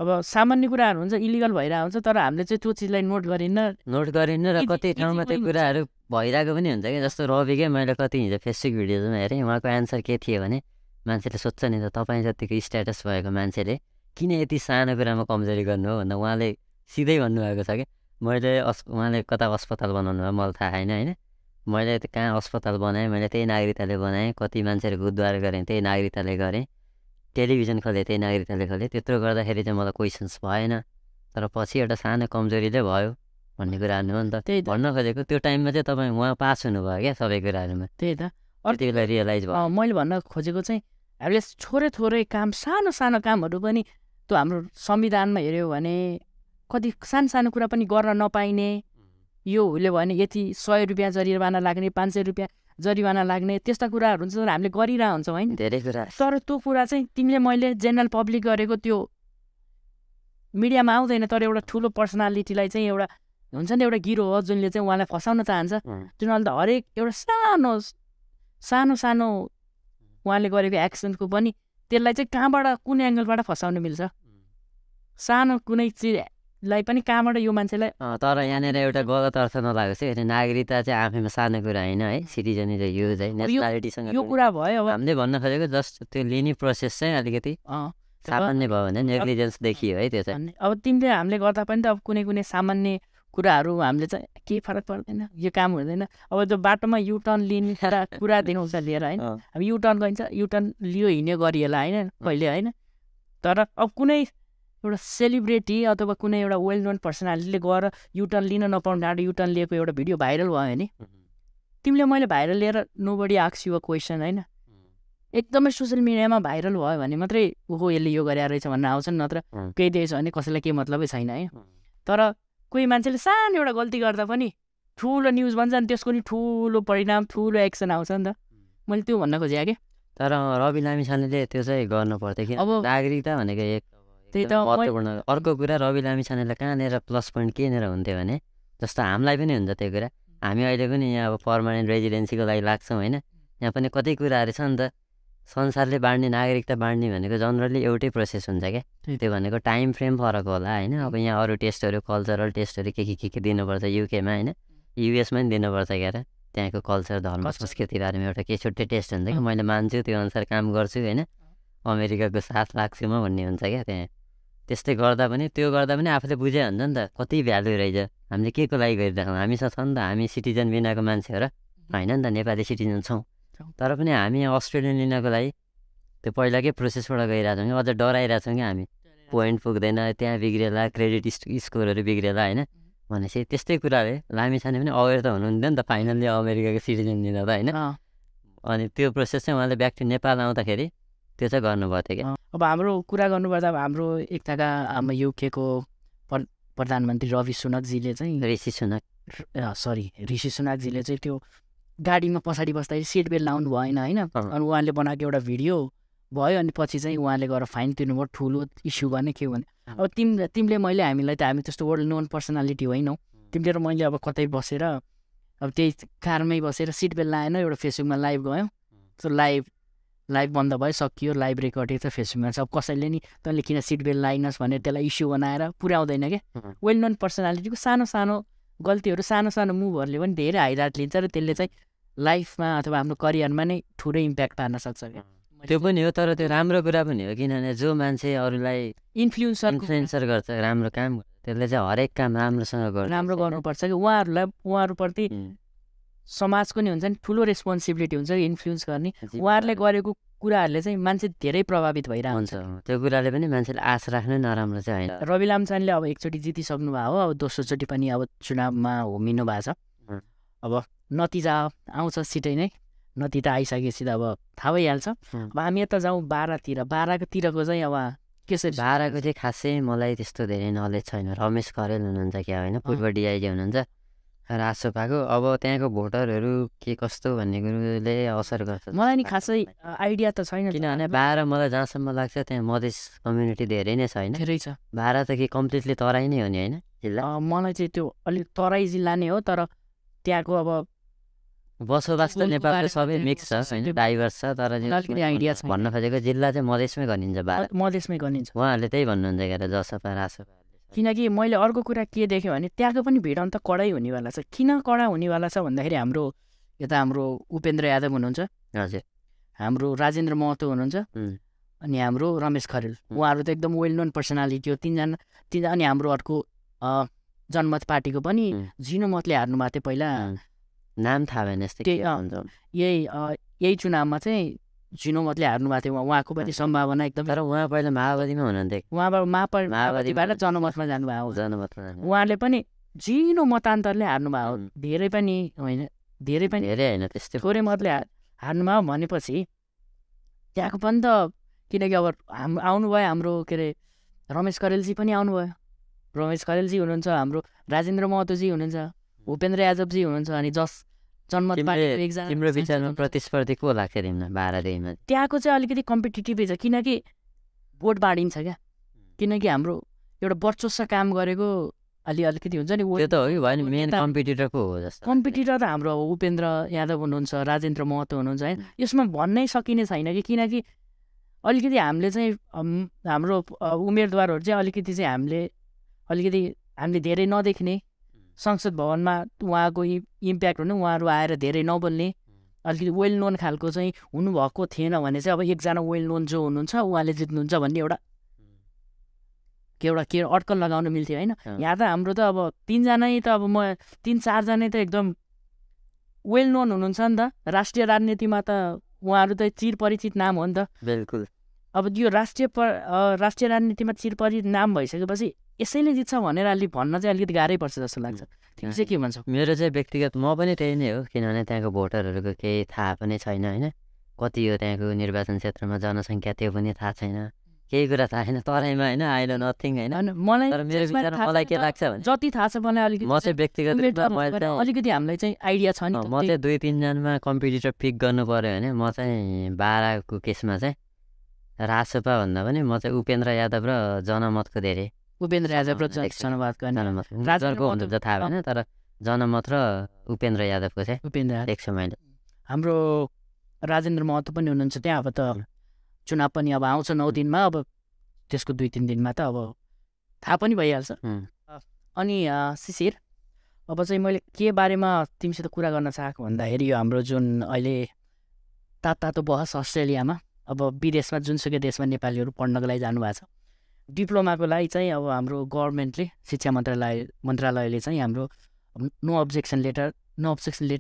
अब सामान्य कुराहरू हुन्छ इलिगल भइरहेको हुन्छ, तर हामीले चाहिँ त्यो चिजलाई नोट गरिन्न र कति ठाउँमा त्यो कुराहरू भइरहेको पनि हुन्छ क्या। जस्तो रविकै मैले कति हिजो फेसबुक भिडियोमा हेरेँ, उहाँको एन्सर के थियो भने मान्छेले सोध्छ नि त तपाईँ जतिको स्ट्याटस भएको मान्छेले किन यति सानो कुरामा कमजोरी गर्नु हो भन्दा उहाँले सिधै भन्नुभएको छ क्या, मैले उहाँले कता अस्पताल बनाउनु भयो मलाई थाहा छैन होइन, मैले कहाँ अस्पताल बनाएँ, मैले त्यही नागरिकताले बनाएँ, कति मान्छेहरूको उद्धार गरेँ त्यही नागरिकताले गरेँ, टेलिभिजन खोलेँ त्यही नागरिकताले खोलेँ, त्यत्रो गर्दाखेरि चाहिँ मलाई क्वेसन्स भएन, तर पछि एउटा सानो कमजोरीले भयो भन्ने कुराहरू हो नि त। त्यही भन्न खोजेको त्यो टाइममा चाहिँ तपाईँ उहाँ पास हुनुभयो क्या सबै कुराहरूमा। त्यही त त्यति बेला रियलाइज भयो। मैले भन्न खोजेको चाहिँ हामीले थोरै काम, सानो कामहरू पनि त्यो हाम्रो संविधानमा हेऱ्यो भने कति सानो कुरा पनि गर्न नपाइने यो उसले भने यति 100 रुपियाँ जरिवाना लाग्ने 500 रुपियाँ जरिवाना लाग्ने त्यस्ता कुराहरू हुन्छ तर हामीले गरिरहेको हुन्छौँ होइन धेरै कुरा तर त्यो कुरा चाहिँ तिमीले मैले जेनरल पब्लिक गरेको त्यो मिडियामा आउँदैन तर एउटा ठुलो पर्सनालिटीलाई चाहिँ एउटा हुन्छ नि एउटा गिरो हो जुनले चाहिँ उहाँलाई फसाउन चाहन्छ जुन त हरेक एउटा सानो सानो सानो उहाँले गरेको एक्सनको पनि त्यसलाई चाहिँ कहाँबाट कुन एङ्गलबाट फसाउन मिल्छ सानो कुनै चिजलाई पनि कहाँबाट यो मान्छेलाई तर यहाँनिर एउटा गलत अर्थ नलागोस् है नागरिकता चाहिँ आफैमा सानो कुरा होइन है सिटिजन इज युज है नेसनालिटीसँग यो कुरा भयो अब हामीले भन्न खोजेको जस्ट त्यो लिने प्रोसेस चाहिँ अलिकति सामान्य भयो भने नेग्लिजेन्स देखियो है त्यो चाहिँ अब तिमीले हामीले गर्दा पनि त अब कुनै कुनै सामान्य कुराहरू हामीले चाहिँ केही फरक पर्दैन यो काम हुँदैन अब त्यो बाटोमा युटर्न लिने कुरा देखाउँछ लिएर होइन अब युटर्न गइन्छ युटर्न लियो हिँड्यो गरिएला होइन कहिले होइन तर अब कुनै एउटा सेलिब्रेटी अथवा कुनै एउटा वेल नोन पर्सनालिटीले गएर युटर्न लिन नपाउने ढाँडो युटर्न लिएको एउटा भिडियो भाइरल भयो नि तिमीले मैले भाइरल लिएर nobody asks you a question होइन एकदमै सोसियल मिडियामा भाइरल भयो भने मात्रै ओहो यसले यो गरेर रहेछ भनेर आउँछ नि नत्र केही दिएछ भने कसैलाई केही मतलबै छैन है तर कोही मान्छेले सानो एउटा गल्ती गर्दा पनि ठुलो न्युज भन्छ नि त्यसको नि ठुलो परिणाम ठुलो एक्सन आउँछ नि त मैले त्यो भन्न खोजेँ कि तर रवि लामिछानेले त्यो चाहिँ गर्नु पर्थ्यो कि अब नागरिकता भनेको एक त्यही त महत्त्वपूर्ण अर्को कुरा रवि लामिछानेलाई कहाँनिर प्लस पोइन्ट केनिर हुन्थ्यो भने जस्तो हामीलाई पनि हुन्छ त्यो कुरा हामी अहिले पनि यहाँ अब पर्मानेन्ट रेजिडेन्सीको लागि लाग्छौँ होइन यहाँ पनि कति कुराहरू छ नि त संसारले बाँड्ने नागरिकता बाँड्ने भनेको जनरली एउटै प्रोसेस हुन्छ क्या त्यो भनेको टाइम फ्रेम फरक होला होइन अब यहाँ अरू टेस्टहरू कल्चरल टेस्टहरू के दिनुपर्छ युकेमा होइन युएसमा पनि दिनुपर्छ क्या त त्यहाँको कल्चर धर्म संस्कृति बारेमा एउटा के छुट्टै टेस्ट हुन्छ कि मैले मान्छु त्यो अनुसार काम गर्छु होइन अमेरिकाको साथ लाग्छु म भन्ने हुन्छ क्या त्यहाँ त्यस्तै गर्दा पनि त्यो गर्दा पनि आफूले बुझे हुन्छ नि त कति भ्यालु रहेछ हामीले के को लागि गरिरहेको हामीसँग छ नि त हामी सिटिजन बिनाको मान्छे हो र होइन नि त नेपाली सिटिजन छौँ तर पनि हामी यहाँ अस्ट्रेलियन लिनको लागि त्यो पहिलाकै प्रोसेसबाट गइरहेको छौँ कि अझ डराइरहेछौँ कि हामी पोइन्ट पुग्दैन त्यहाँ बिग्रेला क्रेडिट स्कोरहरू बिग्रेला होइन भनेपछि त्यस्तै कुराले लामिछाने पनि अवेर त हुनुहुन्थ्यो नि त फाइनल्ली अमेरिकाको सिटिजन लिँदा त होइन अनि त्यो प्रोसेस चाहिँ उहाँले ब्याक टु नेपाल आउँदाखेरि त्यो चाहिँ गर्नुभएको थियो कि अब हाम्रो कुरा गर्नुपर्दा अब हाम्रो एकताका हाम्रो युकेको प्रधानमन्त्री रवि सुनकजीले चाहिँ ऋषि सुनकजीले चाहिँ त्यो गाडीमा पछाडि बस्दाखेरि सिट बेल्ट लाउनु भएन होइन अनि उहाँले बनाएको एउटा भिडियो भयो अनि पछि चाहिँ उहाँले गएर फाइन तिर्नुभयो ठुलो इस्यु गर्ने के भने अब तिमीले मैले हामीलाई त हामी त्यस्तो वर्ल्ड नोन पर्सनालिटी होइनौ तिमीले र मैले अब कतै बसेर अब त्यही कारमै बसेर सिट बेल्ट लाएन एउटा फेसबुकमा लाइभ गयौँ त्यो लाइभ बन्द भयो सकियो लाइभ रेकर्डिङ छ फेसबुकमा छ अब कसैले नि तैँले किन सिट बेल्ट लाइनस् भनेर त्यसलाई इस्यु बनाएर पुर्याउँदैन क्या वेल नोन पर्सनालिटीको सानो सानो गल्तीहरू सानो सानो मुभहरूले पनि धेरै हाइलाइट लिन्छ र त्यसले चाहिँ लाइफमा अथवा हाम्रो करियरमा नै ठुलो इम्प्याक्ट पार्न सक्छ क्या त्यो पनि हो तर त्यो राम्रो कुरा पनि हो किनभने जो मान्छे अरूलाई इन्फ्लुएन्सर गर्छ राम्रो काम त्यसले चाहिँ हरेक काम राम्रोसँग राम्रो गर्नुपर्छ कि उहाँहरूप्रति समाजको नि हुन्छ नि ठुलो रेस्पोन्सिबिलिटी हुन्छ कि इन्फ्लुएन्स गर्ने उहाँहरूले गरेको कुराहरूले चाहिँ मान्छे धेरै प्रभावित भइरहेको हुन्छ त्यो कुराले पनि मान्छेले आश राख्नै नराम्रो चाहिँ होइन रवि लामिछानेले अब एकचोटि जितिसक्नु भएको हो अब दोस्रोचोटि पनि अब चुनावमा होमिनु भएको छ अब नतिजा आउँछ छिटै नै नतिजा आइसकेपछि त अब थाहा भइहाल्छ अब हामी यता जाउँ बाह्रकोतिरको चाहिँ अब कसरी बाह्रको चाहिँ खासै मलाई त्यस्तो धेरै नलेज छैन रमेश खरेल हुनुहुन्छ क्या होइन पूर्व डिआइजी हुनुहुन्छ राजसभाको अब त्यहाँको भोटरहरू के कस्तो भन्ने कुरोले असर गर्छ मलाई नि खासै आइडिया त छैन किनभने बाह्र मलाई जहाँसम्म लाग्छ त्यहाँ मधेस कम्युनिटी धेरै नै छ होइन धेरै छ बाह्र त के कम्प्लिटली तराई नै हो नि होइन जिल्ला मलाई चाहिँ त्यो अलिक तराई जिल्ला नै हो तर त्यहाँको अब बसोबास त नेपालको सबै मिक्स छ होइन डाइभर्स छ तर आइडिया छ भन्न खोजेको जिल्ला चाहिँ मधेसमै गनिन्छ मधेसमै गनिन्छ उहाँहरूले त्यही भन्नुहुन्छ क्या जसपा राजसपा किनकि मैले अर्को कुरा के देखेँ भने त्यहाँको पनि भिड अन्त कडै हुनेवाला छ किन कडा हुनेवाला छ भन्दाखेरि हाम्रो यता हाम्रो उपेन्द्र यादव हुनुहुन्छ हजुर हाम्रो राजेन्द्र महतो हुनुहुन्छ अनि हाम्रो रमेश खरेल उहाँहरू त एकदम वेल नोन पर्सनालिटी हो तिनजना अनि हाम्रो अर्को जनमत पार्टीको पनि जिनोमतले हार्नु भएको थियो पहिला नाम थाहा भएन यही चुनावमा चाहिँ जिनोमतले हार्नु भएको थियो उहाँको पनि सम्भावना एकदम तर उहाँ पहिला माओवादीमा हुनुहुन्थ्यो उहाँबाट माओवादीबाट जनमतमा जानुभएको उहाँले पनि जिनो मतान्तरले हार्नुभएको धेरै पनि होइन धेरै होइन त्यस्तै थोरै मतले हार्नुभयो भनेपछि त्यहाँको पनि त किनकि अब आउनुभयो हाम्रो के अरे रमेश खरेलजी पनि आउनुभयो रमेश खरेलजी हुनुहुन्छ हाम्रो राजेन्द्र महतोजी हुनुहुन्छ भूपेन्द्र यादवजी हुनुहुन्छ अनि जनमत पार्टीको एकजना तिम्रो विचारमा प्रतिस्पर्धी को लाग्छ तिमीलाई 12 त्यहाँको चाहिँ अलिकति कम्पिटिटिभै छ किनकि भोट बाँडिन्छ क्या किनकि हाम्रो एउटा वर्चस्व काम गरेको अलिकति हुन्छ नि त्यो त हो कि भएन मेन कम्पिटिटर को हो जस्तो कम्पिटिटर त हाम्रो उपेन्द्र यादव हुनुहुन्छ राजेन्द्र महतो हुनुहुन्छ है यसमा भन्नै सकिने छैन कि किनकि अलिकति हामीले चाहिँ हाम्रो उम्मेदवारहरू चाहिँ अलिकति चाहिँ हामीले धेरै नदेख्ने संसद भवनमा उहाँको इम्प्याक्ट हुने उहाँहरू आएर धेरै नबोल्ने अलिकति वेल नोन खालको चाहिँ हुनुभएको थिएन भने चाहिँ अब एकजना वेल नोन जो हुनुहुन्छ उहाँले जित्नुहुन्छ भन्ने एउटा अड्कल लगाउन मिल्थ्यो होइन यहाँ त हाम्रो त अब 3 जना त अब म 3-4 जना त एकदम वेल नोन हुनुहुन्छ नि त राष्ट्रिय राजनीतिमा त उहाँहरू त चिरपरिचित नाम हो नि त बिल्कुल अब यो राष्ट्रिय राजनीतिमा चिरपरिचित नाम भइसकेपछि यसैले जित्छ भनेर अलिक भन्न चाहिँ अलिकति गाह्रै पर्छ जस्तो लाग्छ तिमी चाहिँ के भन्छौ मेरो चाहिँ व्यक्तिगत म पनि त्यही नै हो किनभने त्यहाँको भोटरहरूको केही थाहा पनि छैन होइन कति हो त्यहाँको निर्वाचन क्षेत्रमा जनसङ्ख्या त्यो पनि थाहा छैन केही कुरा थाहा छैन तराईमा होइन आइलो नथिङ होइन मलाई तर मेरो विचारमा मलाई के लाग्छ भने जति थाहा छ मलाई अलिकति म चाहिँ व्यक्तिगत अलिकति हामीलाई चाहिँ आइडिया छ नि म चाहिँ 2-3 जनामा कम्पिटिटर पिक गर्नु पर्यो भने म चाहिँ 12 को केसमा चाहिँ रासपा भन्दा पनि म चाहिँ उपेन्द्र यादव र जनमतको धेरै उपेन्द्र यादव र जनमतको हुन्छ थाहा भएन तर जनमत र उपेन्द्र यादवको चाहिँ उपेन्द्र देख्छु मैले हाम्रो राजेन्द्र महतो पनि हुनुहुन्छ त्यहाँ अब त चुनाव पनि अब आउँछ 9 दिनमा अब त्यसको 2-3 दिनमा त अब थाहा पनि भइहाल्छ अनि शिशिर अब चाहिँ मैले के बारेमा तिमीसित कुरा गर्न चाहेको भन्दाखेरि यो हाम्रो जुन अहिले तातो बहस अस्ट्रेलियामा अब विदेशमा जुनसुकै देशमा नेपालीहरू पढ्नको लागि जानुभएको छ डिप्लोमाको लागि चाहिँ अब हाम्रो गभर्मेन्टले शिक्षा मन्त्रालयले चाहिँ हाम्रो नो अब्जेक्सन लेटर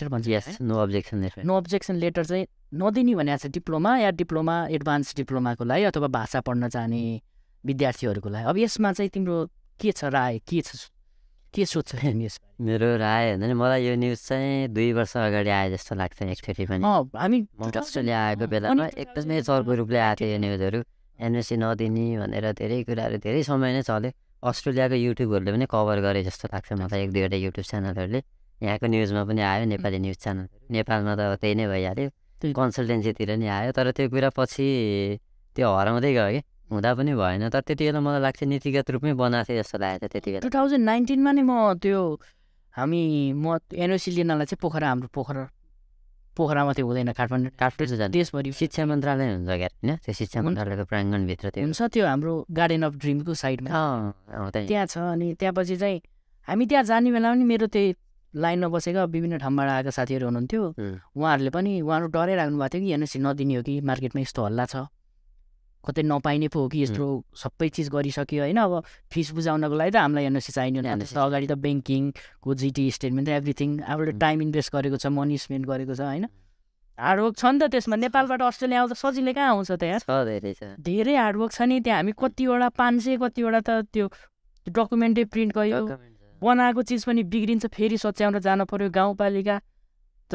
भन्छ नो अब्जेक्सन लेटर चाहिँ नदिने भनेको छ डिप्लोमा या डिप्लोमा एडभान्स डिप्लोमाको लागि अथवा भाषा पढ्न जाने विद्यार्थीहरूको लागि अब यसमा चाहिँ तिम्रो के छ राय के सोध्छ यसमा मेरो राय होइन मलाई यो न्युज चाहिँ 2 वर्ष अगाडि आए जस्तो लाग्छ एकचोटि पनि हामी अस्ट्रेलिया आएको बेलामा एकदमै चर्को रूपले आएको थियो यो न्युजहरू एनएससी नदिने भनेर धेरै कुराहरू धेरै समय नै चल्यो अस्ट्रेलियाको युट्युबहरूले पनि कभर गरे जस्तो लाग्छ मलाई 1-2वटा युट्युब च्यानलहरूले यहाँको न्युजमा पनि आयो नेपाली न्युज च्यानल नेपालमा त त्यही नै भइहाल्यो कन्सल्टेन्सीतिर नि आयो तर त्यो कुरा पछि त्यो हराउँदै गयो कि हुँदा पनि भएन तर त्यति बेला मलाई लाग्छ नीतिगत रूपमै बनाएको थियो जस्तो लागेको थियो त्यति बेला 2019मा नै म एनओसी लिनलाई चाहिँ पोखरामा त्यो हुँदैन काठमाडौँ जाने देशभरि शिक्षा मन्त्रालय हुन्छ क्या होइन त्यो शिक्षा मन्त्रालयको प्राङ्गणभित्र त्यो हुन्छ त्यो हाम्रो गार्डन अफ ड्रिमको साइडमा त्यहाँ छ अनि त्यहाँपछि चाहिँ हामी त्यहाँ जाने बेला पनि मेरो त्यही लाइनमा बसेका विभिन्न ठाउँबाट आएका साथीहरू हुनुहुन्थ्यो उहाँहरू डरै राख्नु भएको थियो कि एनओसी नदिने हो कि मार्केटमा यस्तो हल्ला छ कतै नपाइने पो हो कि यस्तो सबै चिज गरिसक्यो होइन अब फिस बुझाउनको लागि त हामीलाई एनओसी चाहिने अगाडि त ब्याङ्किङको जिटी स्टेटमेन्ट एभ्रिथिङ आफूले टाइम इन्भेस्ट गरेको छ मनी स्पेन्ड गरेको छ होइन हार्डवर्क छ नि त त्यसमा नेपालबाट अस्ट्रेलिया आउँदा सजिलै कहाँ आउँछ त यहाँ धेरै हार्डवर्क छ नि त्यहाँ हामी कतिवटा 500 कतिवटा त त्यो डकुमेन्टै प्रिन्ट गयो बनाएको चिज पनि बिग्रिन्छ फेरि सच्याउन जानु पर्यो गाउँपालिका त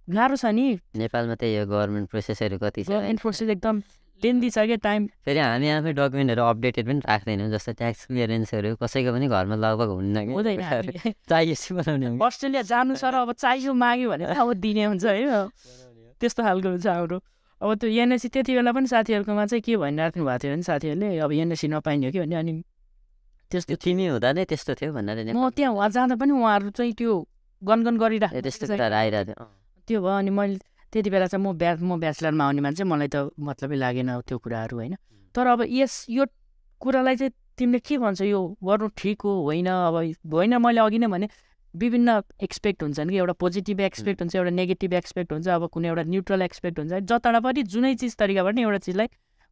गाह्रो छ नि नेपालमा त्यही हो गभर्मेन्ट प्रोसेसहरू कति छ गभर्मेन्ट प्रोसेस एकदम लेन्दी छ क्या टाइम फेरि हामी आफै डकुमेन्टहरू अपडेटेड पनि राख्दैनौँ जस्तो ट्याक्स क्लियरेन्सहरू कसैको पनि घरमा लगभग हुन्न कि हुँदैन चाहिएपछि बनाउने अस्ट्रेलिया जानु छ र अब चाहियो माग्यो भने अब दिने हुन्छ है त्यस्तो खालको हुन्छ हाम्रो अब त्यो एनएसी त्यति बेला पनि साथीहरूकोमा चाहिँ के भनिराख्नु भएको थियो भने साथीहरूले अब एनएसी नपाइने हो कि भने अनि त्यस्तो तिमी हुँदा नै त्यस्तो थियो भन्नाले म त्यहाँ उहाँ जाँदा पनि उहाँहरू चाहिँ त्यो गनगन गरिराख्नु त्यस्तो कुराहरू आइरहेको थियो त्यो भयो अनि मैले त्यति बेला चाहिँ म ब्याचलरमा आउने मान्छे मलाई त मतलबै लागेन त्यो कुराहरू होइन तर अब यो कुरालाई चाहिँ तिमीले के भन्छ यो गर्नु ठिक हो होइन अब होइन मैले अघि नै भने विभिन्न एक्सपेक्ट हुन्छन् कि एउटा पोजिटिभ एक्सपेक्ट हुन्छ एउटा नेगेटिभ एक्सपेक्ट हुन्छ अब कुनै एउटा न्युट्रल एक्सपेक्ट हुन्छ जताबाट पनि जुनै चिज तरिकाबाट नि एउटा चिजलाई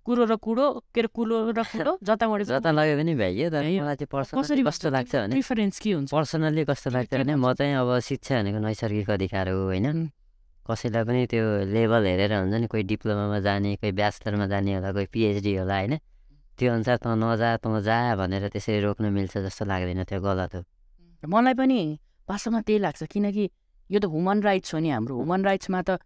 कुरो र कुरो के अरे कुलो र कुलो जता लग्यो पनि भइयो तर मलाई चाहिँ पर्सनली कस्तो लाग्छ भने प्रिफरेन्स के हुन्छ पर्सनल्ली कस्तो लाग्छ भने म चाहिँ अब शिक्षा भनेको नैसर्गिक अधिकार हो होइन कसैलाई पनि त्यो लेभल हेरेर हुन्छ नि कोही डिप्लोमामा जाने कोही ब्याचलरमा जाने होला कोही पिएचडी होला होइन त्यो अनुसार तँ जा भनेर त्यसरी रोक्न मिल्छ जस्तो लाग्दैन त्यो गलत हो मलाई पनि वास्तवमा त्यही लाग्छ किनकि यो त ह्युमन राइट्स हो नि हाम्रो ह्युमन राइट्समा त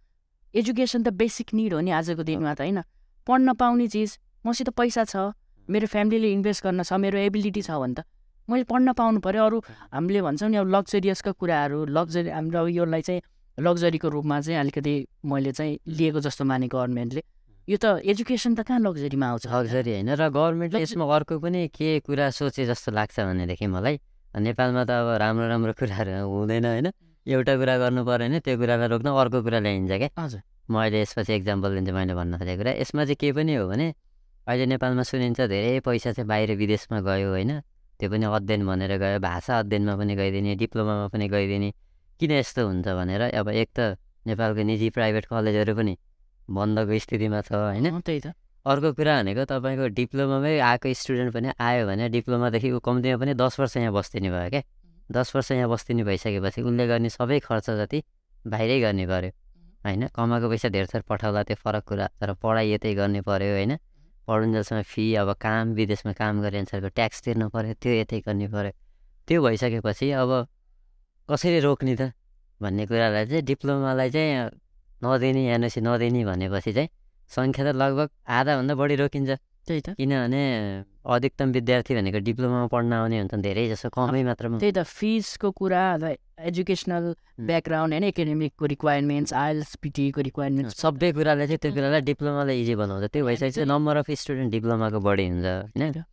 एजुकेसन त बेसिक निड हो नि आजको दिनमा त होइन पढ्न पाउने चिज मसित पैसा छ मेरो फ्यामिलीले इन्भेस्ट गर्न छ मेरो एबिलिटी छ भने त मैले पढ्न पाउनु पऱ्यो। अरू हामीले भन्छौँ नि अब लग्जरियसका कुराहरू हाम्रो अब योलाई चाहिँ लग्जरीको रूपमा चाहिँ अलिकति मैले चाहिँ लिएको जस्तो माने गभर्मेन्टले। यो त एजुकेसन त कहाँ लग्जरीमा आउँछ? लग्जरी होइन। र गभर्मेन्टले यसमा अर्को पनि के कुरा सोचे जस्तो लाग्छ भनेदेखि मलाई, नेपालमा त अब राम्रो राम्रो कुराहरू हुँदैन होइन। एउटा कुरा गर्नु पऱ्यो भने त्यो कुरालाई रोक्न अर्को कुरा ल्याइन्छ क्या। हजुर, म अहिले यसपछि एक्जाम्पल दिन्छु मैले भन्न खोजेको कुरा। यसमा चाहिँ के पनि हो भने अहिले नेपालमा सुनिन्छ धेरै पैसा चाहिँ बाहिर विदेशमा गयो होइन, त्यो पनि अध्ययन भनेर गयो, भाषा अध्ययनमा पनि गइदिने, डिप्लोमामा पनि गइदिने। किन यस्तो हुन्छ भनेर अब एक त नेपालको निजी प्राइभेट कलेजहरू पनि बन्दको स्थितिमा छ होइन। त्यही त। अर्को कुरा भनेको तपाईँको डिप्लोमामै आएको स्टुडेन्ट पनि आयो भने डिप्लोमादेखि ऊ कम्तीमा पनि 10 वर्ष यहाँ बस्दिने भयो क्या। 10 वर्ष यहाँ बस्दिने भइसकेपछि उसले गर्ने सबै खर्च जति बाहिरै गर्ने पऱ्यो होइन। कमाएको पैसा धेर थोर पठाउला त्यो फरक कुरा, तर पढाइ यतै गर्ने पऱ्यो होइन। पढुन्जेलसम्म फी, अब काम विदेशमा काम गरे अनुसारको ट्याक्स तिर्नु पऱ्यो, त्यो यतै गर्ने पऱ्यो। त्यो भइसकेपछि अब कसरी रोक्ने त भन्ने कुरालाई चाहिँ डिप्लोमालाई चाहिँ नदिने, एनओसी नदिने भनेपछि चाहिँ सङ्ख्या त लगभग आधाभन्दा बढी रोकिन्छ। त्यही त। किनभने अधिकतम विद्यार्थी भनेको डिप्लोमामा पढ्न आउने हुन्छन्, धेरै जसो कमै मात्रामा। त्यही त। फिसको कुरा, एजुकेसनल ब्याकग्राउन्ड होइन, एकाडेमिकको रिक्वायरमेन्ट्स, आइएल्स पिटीको रिक्वायरमेन्ट्स, सबै कुराले चाहिँ त्यो कुरालाई डिप्लोमालाई इजी बनाउँछ। त्यो भइसकेपछि नम्बर अफ स्टुडेन्ट डिप्लोमाको बढी हुन्छ होइन।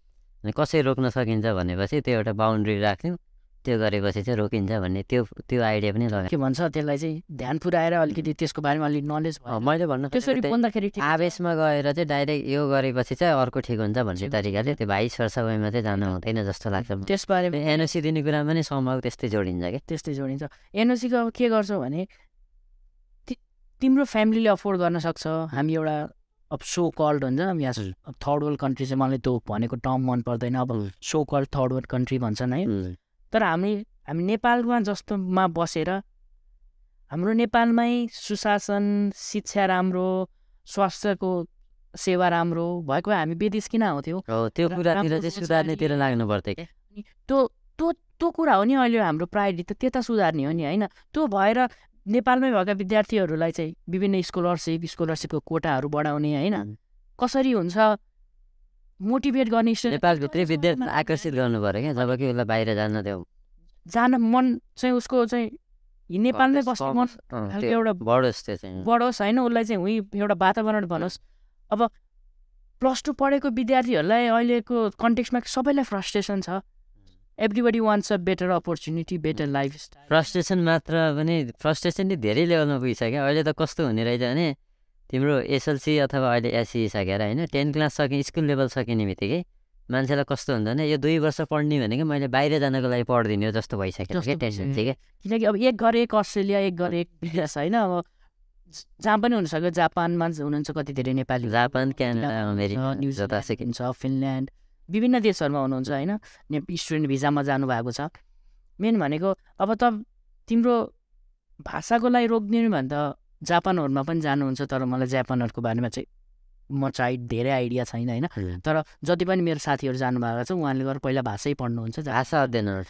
अनि कसरी रोक्न सकिन्छ भनेपछि त्यो एउटा बााउन्ड्री राख्यौँ, त्यो गरेपछि चाहिँ रोकिन्छ भन्ने त्यो आइडिया पनि लगायो। के भन्छ त्यसलाई चाहिँ ध्यान पुऱ्याएर अलिकति त्यसको बारेमा अलिक नलेज भयो। मैले भन्नु त्यसरी बोल्दाखेरि आवेशमा गएर चाहिँ डाइरेक्ट यो गरेपछि चाहिँ अर्को ठिक हुन्छ भन्ने तरिकाले त्यो भाइ सरसफाइमा चाहिँ जानु हुँदैन जस्तो लाग्छ। त्यसबारे एनओसी दिने कुरामा पनि सम्भव त्यस्तै जोडिन्छ क्या। त्यस्तै जोडिन्छ। एनओसीको अब के गर्छौ भने तिम्रो फ्यामिलीले अफोर्ड गर्न सक्छ। हामी एउटा अब सो कल्ड हुन्छ यहाँ थर्ड वर्ल्ड कन्ट्री चाहिँ मलाई त्यो भनेको टर्म मन पर्दैन। अब so called third world country भन्छन् है। तर हामी नेपालमा जस्तोमा बसेर हाम्रो नेपालमै सुशासन, शिक्षा राम्रो, स्वास्थ्यको सेवा राम्रो भएको हामी विदेश किन आउँथ्यौँ? त्यो कुरातिर चाहिँ सुधार्नेतिर लाग्नु पर्थ्यो क्या। त्यो कुरा हो नि अहिले हाम्रो प्रायोरिटी त त्यता सुधार्ने हो नि होइन। त्यो भएर नेपालमै भएका विद्यार्थीहरूलाई चाहिँ विभिन्न स्कलरसिपको कोटाहरू बढाउने होइन, कसरी हुन्छ मोटिभेट गर्ने, नेपालभित्रै विद्यार्थी आकर्षित गर्नु पऱ्यो क्या। जब कि उसलाई बाहिर जान मन चाहिँ उसको चाहिँ नेपालमै बस्ने मन एउटा बढोस् होइन, उसलाई चाहिँ उही एउटा वातावरण भनोस्। अब +2 पढेको विद्यार्थीहरूलाई अहिलेको कन्टेक्स्टमा सबैलाई फ्रस्ट्रेसन छ। Everybody wants a better opportunity, better lifestyle. Frustration मात्र पनि फ्रस्ट्रेसन नि धेरै लेभलमा पुगिसक्यो। अहिले त कस्तो हुने रहेछ भने तिम्रो एसएलसी अथवा अहिले एसई सकेर होइन 10 क्लास स्कुल लेभल सकिने बित्तिकै मान्छेलाई कस्तो हुन्छ भने यो 2 वर्ष पढ्ने भनेको मैले बाहिर जानको लागि पढ्दिने हो जस्तो भइसक्यो क्या टेन्सन चाहिँ क्या। किनकि अब एक घर एक अस्ट्रेलिया, एक घर एक विदेश होइन। अब जहाँ पनि हुनसक्यो, जापानमा हुनुहुन्छ कति धेरै Nepali, Japan, Canada, America, New Zealand सिक्किन्छ, फिनल्यान्ड, विभिन्न देशहरूमा हुनुहुन्छ होइन। स्टुडेन्ट भिजामा जानुभएको छ। मेन भनेको अब त तिम्रो भाषाको लागि रोक्दिने भने त जापानहरूमा पनि जानुहुन्छ। तर मलाई जापानहरूको बारेमा चाहिँ धेरै आइडिया छैन होइन। तर जति पनि मेरो साथीहरू जानुभएको छ उहाँले गएर पहिला भाषै पढ्नुहुन्छ, भाषा अध्ययन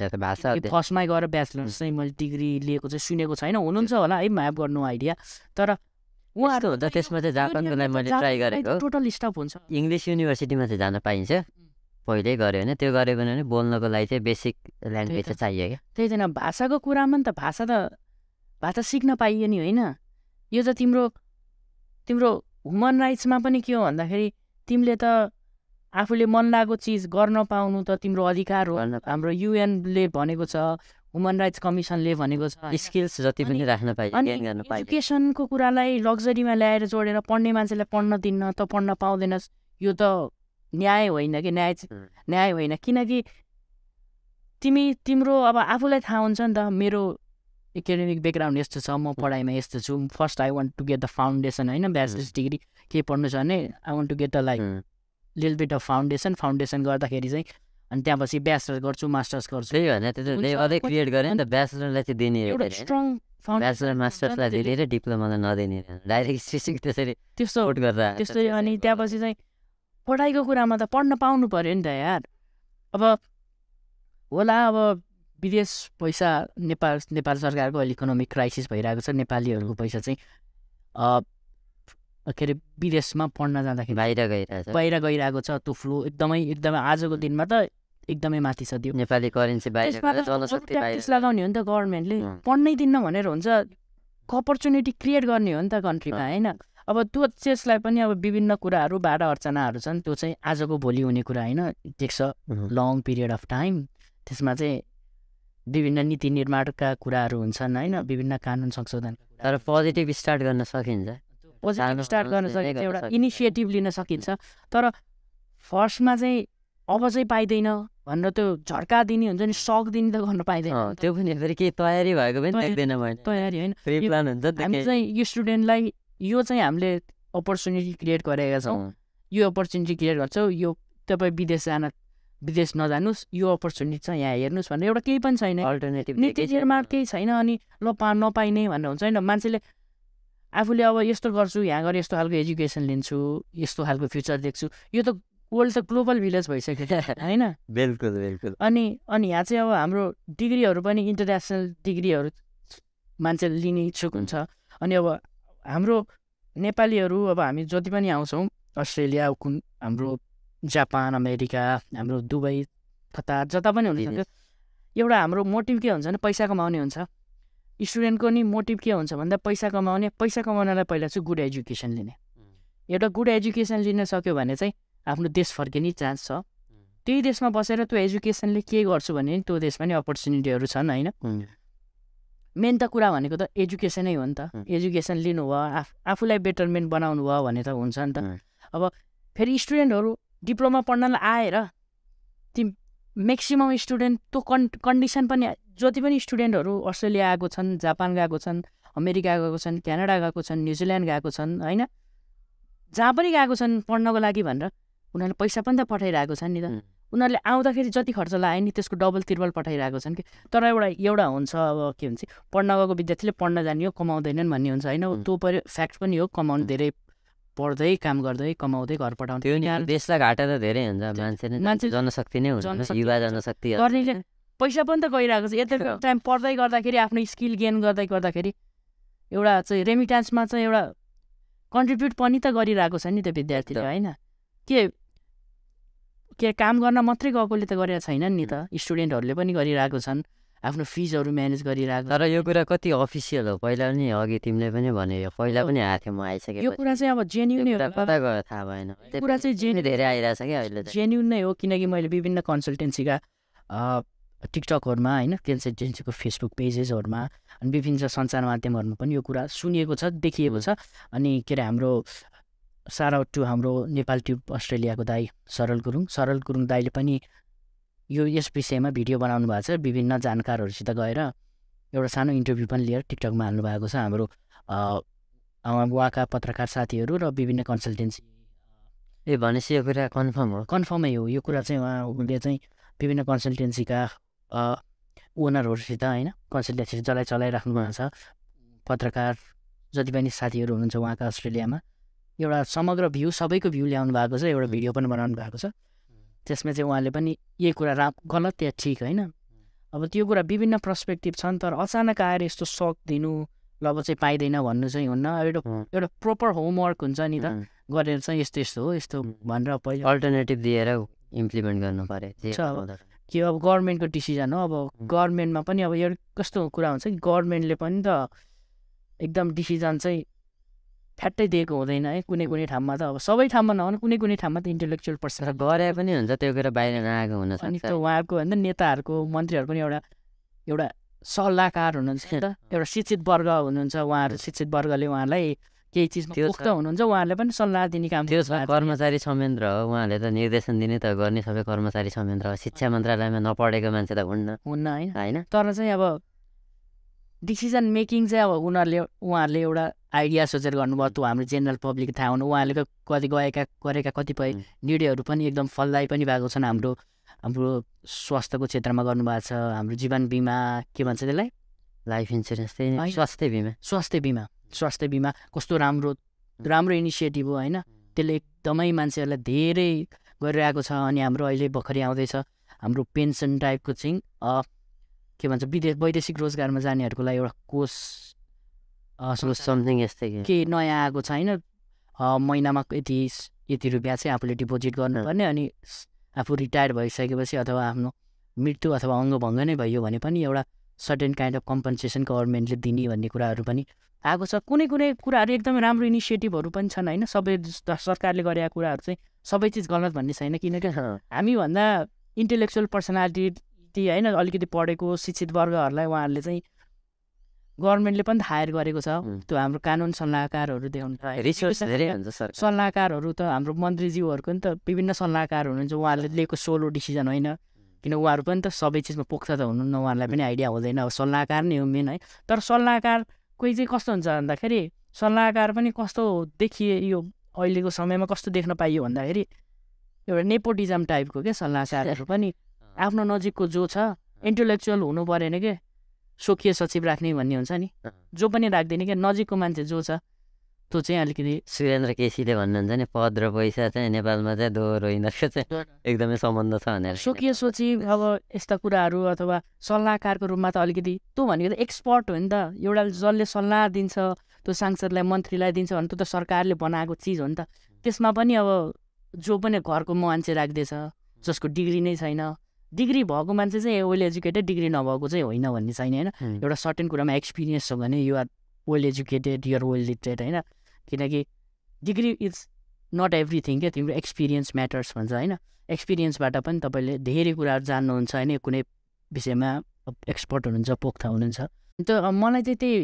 फर्स्टमै गएर ब्याचलर्स चाहिँ मैले डिग्री लिएको चाहिँ सुनेको छैन। हुनुहुन्छ होला है, म्याप गर्नु आइडिया। तर उहाँहरू हुन्छ त्यसमा चाहिँ जापानको लागि मैले ट्राई गरेको। टोटल स्टफ हुन्छ। इङ्ग्लिस युनिभर्सिटीमा चाहिँ जान पाइन्छ। पहिल्यै गऱ्यो भने त्यो गऱ्यो भने बोल्नको लागि चाहिँ बेसिक ल्याङ्ग्वेज चाहिँ चाहियो क्या। त्यही छैन भाषाको कुरामा नि त भाषा सिक्न पाइयो नि होइन। यो त तिम्रो ह्युमन राइट्समा पनि के हो भन्दाखेरि तिमीले त आफूले मन लागेको चिज गर्न पाउनु त तिम्रो अधिकार हो। हाम्रो युएनले भनेको छ, ह्युमन राइट्स कमिसनले भनेको छ स्किल्स जति पनि राख्न पाइयो, गेन गर्न पाइयो। एजुकेसनको कुरालाई लग्जरीमा ल्याएर जोडेर पढ्ने मान्छेलाई पढ्न दिन्न त पढ्न पाउँदैनस्, यो त न्याय होइन कि। न्याय होइन किनकि तिम्रो अब आफूलाई थाहा हुन्छ नि त मेरो एकाडेमिक ब्याकग्राउन्ड यस्तो छ, म पढाइमा यस्तो छु। First I want to get the foundation होइन, ब्याचलर्स डिग्री के पढ्नु छ भने I want to get the little bit of foundation गर्दाखेरि चाहिँ अनि त्यहाँपछि ब्याचलर्स गर्छु, मास्टर्स गर्छु। त्यही होइन त्यो अझै क्रिएट गरेँ नि त। ब्याचलरलाई चाहिँ दिने एउटा स्ट्रङ ब्याचलर मास्टर्सलाई दिएर डिप्लोमालाई नदिने, डाइरेक्ट त्यसरी त्यस्तो गर्दा त्यस्तै। अनि त्यहाँपछि चाहिँ पढाइको कुरामा त पढ्न पाउनु पऱ्यो नि त यार। अब होला अब विदेश पैसा नेपाल सरकारको अहिले इकोनोमिक क्राइसिस भइरहेको छ। नेपालीहरूको पैसा चाहिँ के अरे विदेशमा पढ्न जाँदाखेरि बाहिर गइरहेको छ। त्यो फ्लो एकदमै आजको दिनमा त एकदमै माथि छ त्यो नेपाली करेन्सी बाहिर जनशक्ति बाहिर ट्याक्स लगाउने हो नि त गभर्मेन्टले पढ्नै दिन्न भनेर हुन्छ अपर्च्युनिटी क्रिएट गर्ने हो नि त कन्ट्रीमा होइन अब त्यो त्यसलाई पनि अब विभिन्न कुराहरू बाधा अर्चनाहरू छन् त्यो चाहिँ आजको भोलि हुने कुरा होइन it takes a long period of time त्यसमा चाहिँ विभिन्न नीति निर्माणका कुराहरू हुन्छन् होइन विभिन्न कानुन संशोधन तर पोजिटिभ स्टार्ट गर्न सकिन्छ पोजिटिभ स्टार्ट गर्न सकिन्छ एउटा इनिसिएटिभ लिन सकिन्छ तर फर्स्टमा चाहिँ अब चाहिँ पाइँदैन भनेर त्यो झर्का दिने हुन्छ नि सक दिने त गर्न पाइँदैन त्यो पनि फेरि केही तयारी भएको पनि देख्दैन मैले तयारी होइन फ्री प्लान हुन्छ हामी चाहिँ यो स्टुडेन्टलाई यो चाहिँ हामीले अपर्च्युनिटी क्रिएट गरेका छौँ यो अपर्च्युनिटी क्रिएट गर्छौँ यो तपाईँ विदेश नजानुहोस् यो अपर्च्युनिटी छ यहाँ हेर्नुहोस् भनेर एउटा केही पनि छैन अल्टरनेटिभ नीति निर्माण केही छैन अनि ल नपाइने भनेर हुन्छ होइन मान्छेले आफूले अब यस्तो गर्छु यहाँ गएर यस्तो खालको एजुकेसन लिन्छु यस्तो खालको फ्युचर देख्छु यो त वर्ल्ड त ग्लोबल भिलेज भइसक्यो होइन बिल्कुल बिल्कुल अनि यहाँ चाहिँ अब हाम्रो डिग्रीहरू पनि इन्टरनेसनल डिग्रीहरू मान्छेले लिने इच्छुक हुन्छ अनि अब हाम्रो नेपालीहरू अब हामी जति पनि आउँछौँ अस्ट्रेलिया हाम्रो जापान अमेरिका हाम्रो दुबई कतार जता पनि हुनसक्यो एउटा हाम्रो मोटिभ के हुन्छ भने पैसा कमाउने हुन्छ स्टुडेन्टको नि मोटिभ के हुन्छ भन्दा पैसा कमाउनलाई पहिला चाहिँ गुड एजुकेसन लिने एउटा गुड एजुकेसन लिन सक्यो भने चाहिँ आफ्नो देश फर्किने चान्स छ त्यही देशमा बसेर त्यो एजुकेसनले के गर्छु भने त्यो देशमा नि अपर्च्युनिटीहरू छन् होइन मेन त कुरा भनेको त एजुकेसनै हो नि त एजुकेसन लिनु भयो आफूलाई बेटरमेन्ट बनाउनु भयो भने त हुन्छ नि त अब फेरि स्टुडेन्टहरू डिप्लोमा पढ्नलाई आएर ती म्याक्सिमम स्टुडेन्ट त्यो कन्डिसन पनि जति पनि स्टुडेन्टहरू अस्ट्रेलिया गएको छन् जापान गएको छन् अमेरिका गएको छन् क्यानाडा गएको छन् न्युजिल्यान्ड गएको छन् होइन जहाँ पनि गएको छन् पढ्नको लागि भनेर उनीहरूले पैसा पनि त पठाइरहेको छन् नि त उनीहरूले आउँदाखेरि जति खर्च लाग्यो नि त्यसको डबल तिर्बल पठाइरहेको छन् कि तर एउटा हुन्छ अब के भन्छ पढ्न गएको विद्यार्थीले पढ्न जाने हो कमाउँदैनन् भन्ने हुन्छ होइन त्यो फ्याक्ट पनि हो कमाउनु धेरै पढ्दै काम गर्दै कमाउँदै घर पठाउँदै त्यो देशलाई घाटा त धेरै हुन्छ मान्छे जनशक्ति नै हुन्छ युवा जनशक्ति गर्नेले पैसा पनि त गइरहेको छ यति टाइम पढ्दै गर्दाखेरि आफ्नो स्किल गेन गर्दाखेरि एउटा चाहिँ रेमिट्यान्समा चाहिँ एउटा कन्ट्रिब्युट पनि त गरिरहेको छ नि त विद्यार्थीले होइन के काम गर्न मात्रै गएकोले त गरेको छैनन् नि त स्टुडेन्टहरूले पनि गरिरहेको छन् आफ्नो फिजहरू म्यानेज गरिरहेको तर यो कुरा कति अफिसियल हो पहिला नि अघि तिमीले पनि भने पहिला पनि आएको थियो म आइसकेँ यो कुरा चाहिँ अब जेन्युन नै हो कता गयो थाहा भएन कुरा चाहिँ धेरै आइरहेछ क्या अहिले जेन्युन नै हो किनकि मैले विभिन्न कन्सल्टेन्सीका टिकटकहरूमा होइन कन्सल्टेन्सीको फेसबुक पेजेसहरूमा अनि विभिन्न सञ्चार माध्यमहरूमा पनि यो कुरा सुनिएको छ देखिएको छ अनि के अरे हाम्रो सारा टु हाम्रो नेपाल ट्युब अस्ट्रेलियाको दाई सरल गुरुङ दाईले पनि यस विषयमा भिडियो बनाउनु भएको छ विभिन्न जानकारहरूसित गएर एउटा सानो इन्टरभ्यू पनि लिएर टिकटकमा हाल्नु भएको छ हाम्रो उहाँका पत्रकार साथीहरू र विभिन्न कन्सल्टेन्सी भनेपछि यो कुरा कन्फर्मै हो यो कुरा चाहिँ उहाँले चाहिँ विभिन्न कन्सल्टेन्सीका ओनरहरूसित होइन कन्सल्टेन्सी जसलाई चलाइराख्नु भएको छ पत्रकार जति पनि साथीहरू हुनुहुन्छ उहाँका अस्ट्रेलियामा एउटा समग्र भ्यू सबैको भ्यू ल्याउनु भएको छ एउटा भिडियो पनि बनाउनु भएको छ त्यसमा चाहिँ उहाँले पनि यही कुरा गलत या ठिक होइन अब त्यो कुरा विभिन्न पर्सपेक्टिभ छन् तर अचानक आएर यस्तो सक दिनु ल अब चाहिँ पाइँदैन भन्नु चाहिँ हुन्न एउटा प्रोपर होमवर्क हुन्छ नि त गरेर चाहिँ यस्तो हो यस्तो भनेर पहिले अल्टरनेटिभ दिएर इम्प्लिमेन्ट गर्नु पर्यो कि अब गभर्मेन्टको डिसिजन हो अब गभर्मेन्टमा पनि अब एउटा कस्तो कुरा हुन्छ कि गभर्मेन्टले पनि त एकदम डिसिजन चाहिँ फ्याट्टै दिएको हुँदैन है कुनै ठाउँमा त अब सबै ठाउँमा नहुने कुनै ठाउँमा त इन्टेलेक्चुअल पर्सन गरे पनि हुन्छ त्यो कुरा बाहिर नआएको हुनसक्छ अनि त उहाँहरूको भन्दा नेताहरूको मन्त्रीहरू पनि एउटा सल्लाहकार हुनुहुन्छ नि त एउटा शिक्षित वर्ग हुनुहुन्छ उहाँहरू शिक्षित वर्गले उहाँलाई केही चिजमा पोख्त हुनुहुन्छ उहाँहरूले पनि सल्लाह दिने काम त्यो कर्मचारी संयन्त्र हो उहाँले त निर्देशन दिने त गर्ने सबै कर्मचारी संयन्त्र हो शिक्षा मन्त्रालयमा नपढेको मान्छे त हुन्न होइन तर चाहिँ अब डिसिजन मेकिङ चाहिँ अब उहाँहरूले एउटा आइडिया सोचेर गर्नुभयो त्यो हाम्रो जेनरल पब्लिक थाहा हुनु उहाँले गरेका कतिपय निर्णयहरू पनि एकदम फलदायी पनि भएको छन् हाम्रो स्वास्थ्यको क्षेत्रमा गर्नुभएको छ हाम्रो जीवन बिमा के भन्छ त्यसलाई लाइफ इन्सुरेन्स स्वास्थ्य बिमा कस्तो राम्रो इनिसिएटिभ हो होइन त्यसले एकदमै मान्छेहरूलाई धेरै गरिरहेको छ अनि हाम्रो अहिले भर्खरै आउँदैछ हाम्रो पेन्सन टाइपको चाहिँ के भन्छ वैदेशिक रोजगारमा जानेहरूको लागि एउटा कोष समथिङ यस्तै के नयाँ आएको छ होइन महिनामा यति रुपियाँ चाहिँ आफूले डिपोजिट गर्नुपर्ने अनि आफू रिटायर्ड भइसकेपछि अथवा आफ्नो मृत्यु अथवा अङ्गभङ्ग नै भयो भने पनि एउटा सर्टेन काइन्ड अफ कम्पन्सेसन गभर्मेन्टले दिने भन्ने कुराहरू पनि आएको छ। कुनै कुनै कुराहरू एकदमै राम्रो इनिसिएटिभहरू पनि छन् होइन, सबै सरकारले गरेका कुराहरू चाहिँ सबै चिज गलत भन्ने छैन, किनकि हामीभन्दा इन्टेलेक्चुअल पर्सनालिटी होइन अलिकति पढेको शिक्षित वर्गहरूलाई उहाँहरूले चाहिँ गभर्मेन्टले पनि हायर गरेको छ। त्यो हाम्रो कानुन सल्लाहकारहरू देखाउनु रिसोर्स धेरै हुन्छ सर, सल्लाहकारहरू त हाम्रो मन्त्रीज्यूहरूको नि त विभिन्न सल्लाहकार हुनुहुन्छ, उहाँहरूले लिएको सोलो डिसिजन होइन, किन उहाँहरू पनि त सबै चिजमा पोख्त त हुनुहुन्न, उहाँहरूलाई पनि आइडिया हुँदैन, अब सल्लाहकार नै हो मेन है। तर सल्लाहकार कोही चाहिँ कस्तो हुन्छ भन्दाखेरि सल्लाहकार पनि कस्तो देखिए यो अहिलेको समयमा कस्तो देख्न पाइयो भन्दाखेरि एउटा नेपोटिजम टाइपको क्या सल्लाहकारहरू पनि आफ्नो नजिकको जो छ इन्टेलेक्चुअल हुनु परेन क्या, स्वकीय सचिव राख्ने भन्ने हुन्छ नि, जो पनि राख्दैन क्या, नजिकको मान्छे जो छ त्यो चाहिँ अलिकति सुरेन्द्र केसीले भन्नुहुन्छ नि पद र पैसा चाहिँ नेपालमा चाहिँ दोहोरो यिनीहरूको चाहिँ एकदमै सम्बन्ध छ भनेर। स्वकीय सचिव अब यस्ता कुराहरू अथवा सल्लाहकारको रूपमा त अलिकति त्यो भनेको त एक्सपर्ट हो नि त, एउटा जसले सल्लाह दिन्छ त्यो सांसदलाई मन्त्रीलाई दिन्छ भने त्यो त सरकारले बनाएको चिज हो नि त। त्यसमा पनि अब जो पनि घरको मान्छे राख्दैछ जसको डिग्री नै छैन, डिग्री भएको मान्छे चाहिँ वेल एजुकेटेड, डिग्री नभएको चाहिँ होइन भन्ने छैन होइन, एउटा सर्टेन कुरामा एक्सपिरियन्स छ भने you are well educated, you are well literate होइन, किनकि डिग्री इज नट एभ्रिथिङ क्या, तिम्रो एक्सपिरियन्स म्याटर्स भन्छ होइन, एक्सपिरियन्सबाट पनि तपाईँले धेरै कुराहरू जान्नुहुन्छ होइन, कुनै विषयमा एक्सपर्ट हुनुहुन्छ, पोख्ता हुनुहुन्छ। त मलाई चाहिँ त्यही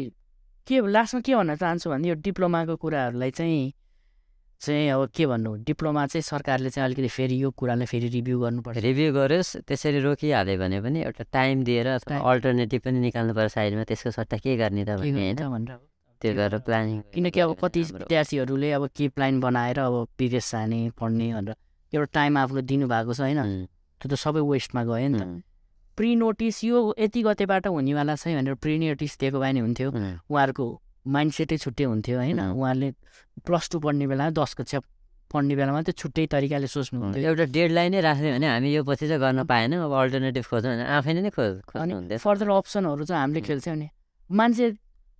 के लास्टमा के भन्न चाहन्छु भने यो डिप्लोमाको कुराहरूलाई चाहिँ अब के भन्नु, डिप्लोमा चाहिँ सरकारले चाहिँ अलिकति फेरि यो कुरालाई फेरि रिभ्यू गर्नुपर्छ, रिभ्यू गरोस्, त्यसरी रोकिहाल्यो भने पनि एउटा टाइम दिएर अथवा अल्टरनेटिभ पनि निकाल्नु पर्छ साइडमा, त्यसको सट्टा के गर्ने त भन्ने होइन, त्यो गरेर प्लानिङ। किनकि अब कति विद्यार्थीहरूले अब के प्लान बनाएर अब विदेश जाने पढ्ने भनेर एउटा टाइम आफूले दिनुभएको छ होइन, त्यो त सबै वेस्टमा गयो नि त। प्रि नोटिस यो यति गतेबाट हुनेवाला छ भनेर प्रि नोटिस दिएको भए नि हुन्थ्यो, उहाँहरूको माइन्डसेटै छुट्टै हुन्थ्यो होइन, उहाँहरूले +2 पढ्ने बेला 10 कक्षा पढ्ने बेलामा त्यो छुट्टै तरिकाले सोच्नुहुन्थ्यो। एउटा डेडलाइनै राख्यो भने हामी यो पछि चाहिँ गर्न पाएन, अब अल्टरनेटिभ खोज्यौँ भने आफैले नै खोज्नु फर्दर अप्सनहरू चाहिँ हामीले खेल्छौँ नि, मान्छे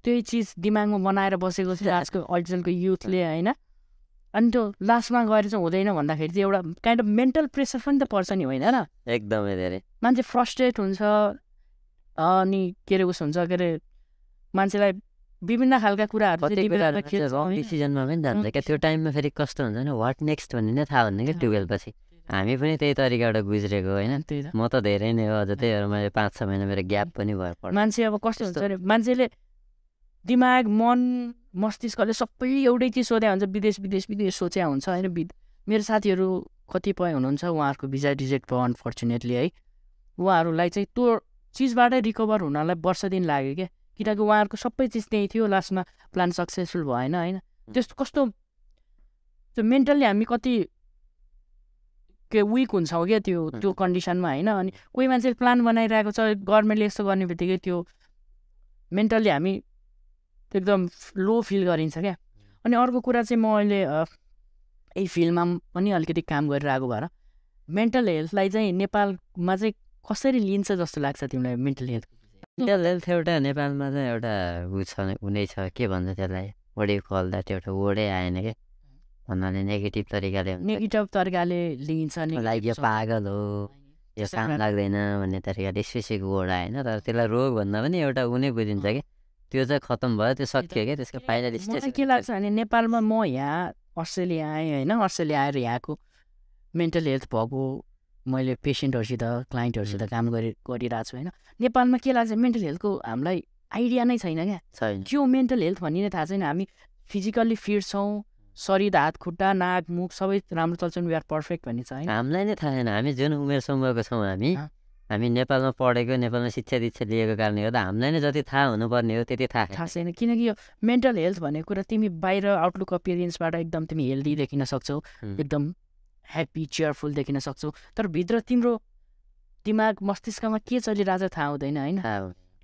त्यही चिज दिमागमा बनाएर बसेको छ आजको अहिलेको युथले होइन, अनि त्यो लास्टमा गएर चाहिँ हुँदैन भन्दाखेरि चाहिँ एउटा काइन्ड अफ मेन्टल प्रेसर पनि त पर्छ नि होइन र, एकदमै धेरै मान्छे फ्रस्ट्रेट हुन्छ अनि के अरे उस हुन्छ के अरे मान्छेलाई विभिन्न खालका कुराहरू डिसिजनमा पनि जान्छ क्या, त्यो टाइममा फेरि कस्तो हुन्छ नि वाट नेक्स्ट भन्ने नै थाहा हुने क्या 12 पछि। हामी पनि त्यही तरिकाबाट गुज्रेको होइन, म त धेरै नै हो अझ, त्यही भएर मैले 5-6 महिना मेरो ग्याप पनि भयो। मान्छे अब कस्तो हुन्छ अरे मान्छेले दिमाग मन मस्तिष्कले सबै एउटै चिज सोध्या हुन्छ, विदेश विदेश विदेश सोच्या हुन्छ होइन। मेरो साथीहरू कतिपय हुनुहुन्छ उहाँहरूको भिजा रिजेक्ट भयो अनफर्चुनेटली है, उहाँहरूलाई चाहिँ त्यो चिजबाटै रिकभर हुनलाई वर्ष दिन लाग्यो क्या, किनकि उहाँहरूको सबै चिज त्यही थियो, लास्टमा प्लान सक्सेसफुल भएन होइन। त्यस्तो कस्तो त्यो मेन्टल्ली हामी कति के विक हुन्छौँ क्या त्यो कन्डिसनमा होइन। अनि कोही मान्छेले प्लान बनाइरहेको छ, गभर्मेन्टले यस्तो गर्ने बित्तिकै त्यो मेन्टल्ली हामी एकदम लो फिल गरिन्छ क्या। अनि अर्को कुरा चाहिँ म अहिले यही फिल्डमा पनि अलिकति काम गरिरहेको भएर मेन्टल हेल्थलाई चाहिँ नेपालमा चाहिँ कसरी लिन्छ जस्तो लाग्छ तिमीलाई? मेन्टल हेल्थ एउटा नेपालमा चाहिँ एउटा हुने छ, के भन्छ त्यसलाई, वर्ड यु कल द्याट, एउटा वर्डै आएन क्या भन्नाले नेगेटिभ तरिकाले लिइन्छ, लाइक यो पागल हो, यो काम लाग्दैन भन्ने तरिकाले स्पेसिफिक वर्ड आएन, तर त्यसलाई रोग भन्दा पनि एउटा उनी बुझिन्छ कि त्यो चाहिँ खतम भयो, त्यो सकियो क्या, त्यसको फाइनल स्टेज। के लाग्छ भने नेपालमा म यहाँ अस्ट्रेलिया आएँ होइन, अस्ट्रेलिया आएर यहाँको मेन्टल हेल्थ भएको मैले पेसेन्टहरूसित क्लाइन्टहरूसित काम गरिरहेको छु होइन। नेपालमा के लाग्छ मेन्टल हेल्थको हामीलाई आइडिया नै छैन क्या, त्यो मेन्टल हेल्थ भन्ने नै थाहा छैन। हामी फिजिकल्ली फिट छौँ, शरीर हात खुट्टा नाक मुख सबै राम्रो चल्छन्, वी आर पर्फेक्ट भन्ने छ होइन, हामीलाई नै थाहा छैन। हामी जुन उमेर समूहको छौँ, हामी नेपालमा पढेको, नेपालमा शिक्षा दीक्षा लिएको कारणले गर्दा हामीलाई नै जति थाहा हुनुपर्ने हो त्यति थाहा छैन। किनकि यो मेन्टल हेल्थ भन्ने कुरा तिमी बाहिर आउटलुक अपियरेन्सबाट एकदम तिमी हेल्दी देखिन सक्छौ, एकदम ह्याप्पी चेयरफुल देखिन सक्छौ, तर भित्र तिम्रो दिमाग मस्तिष्कमा के चलिरहेको थाहा हुँदैन होइन।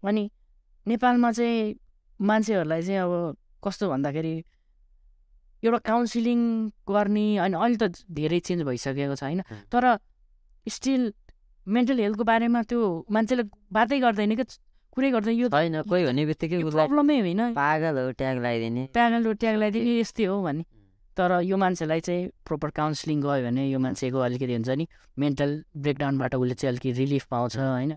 अनि नेपालमा चाहिँ मान्छेहरूलाई चाहिँ अब कस्तो भन्दाखेरि एउटा काउन्सिलिङ गर्ने, अनि अहिले त धेरै चेन्ज भइसकेको छ होइन, तर स्टिल मेन्टल हेल्थको बारेमा त्यो मान्छेले बातै गर्दैन क्या, कुरै गर्दैन। यो होइन, कोही भन्ने बित्तिकै प्रब्लमै होइन, पागल हो ट्याग लगाइदिने, प्यागल हो ट्याग लगाइदिने, यस्तै हो भन्ने। तर यो मान्छेलाई चाहिँ प्रोपर काउन्सिलिङ गयो भने यो मान्छेको अलिकति हुन्छ नि मेन्टल ब्रेकडाउनबाट उसले चाहिँ अलिकति रिलिफ पाउँछ होइन।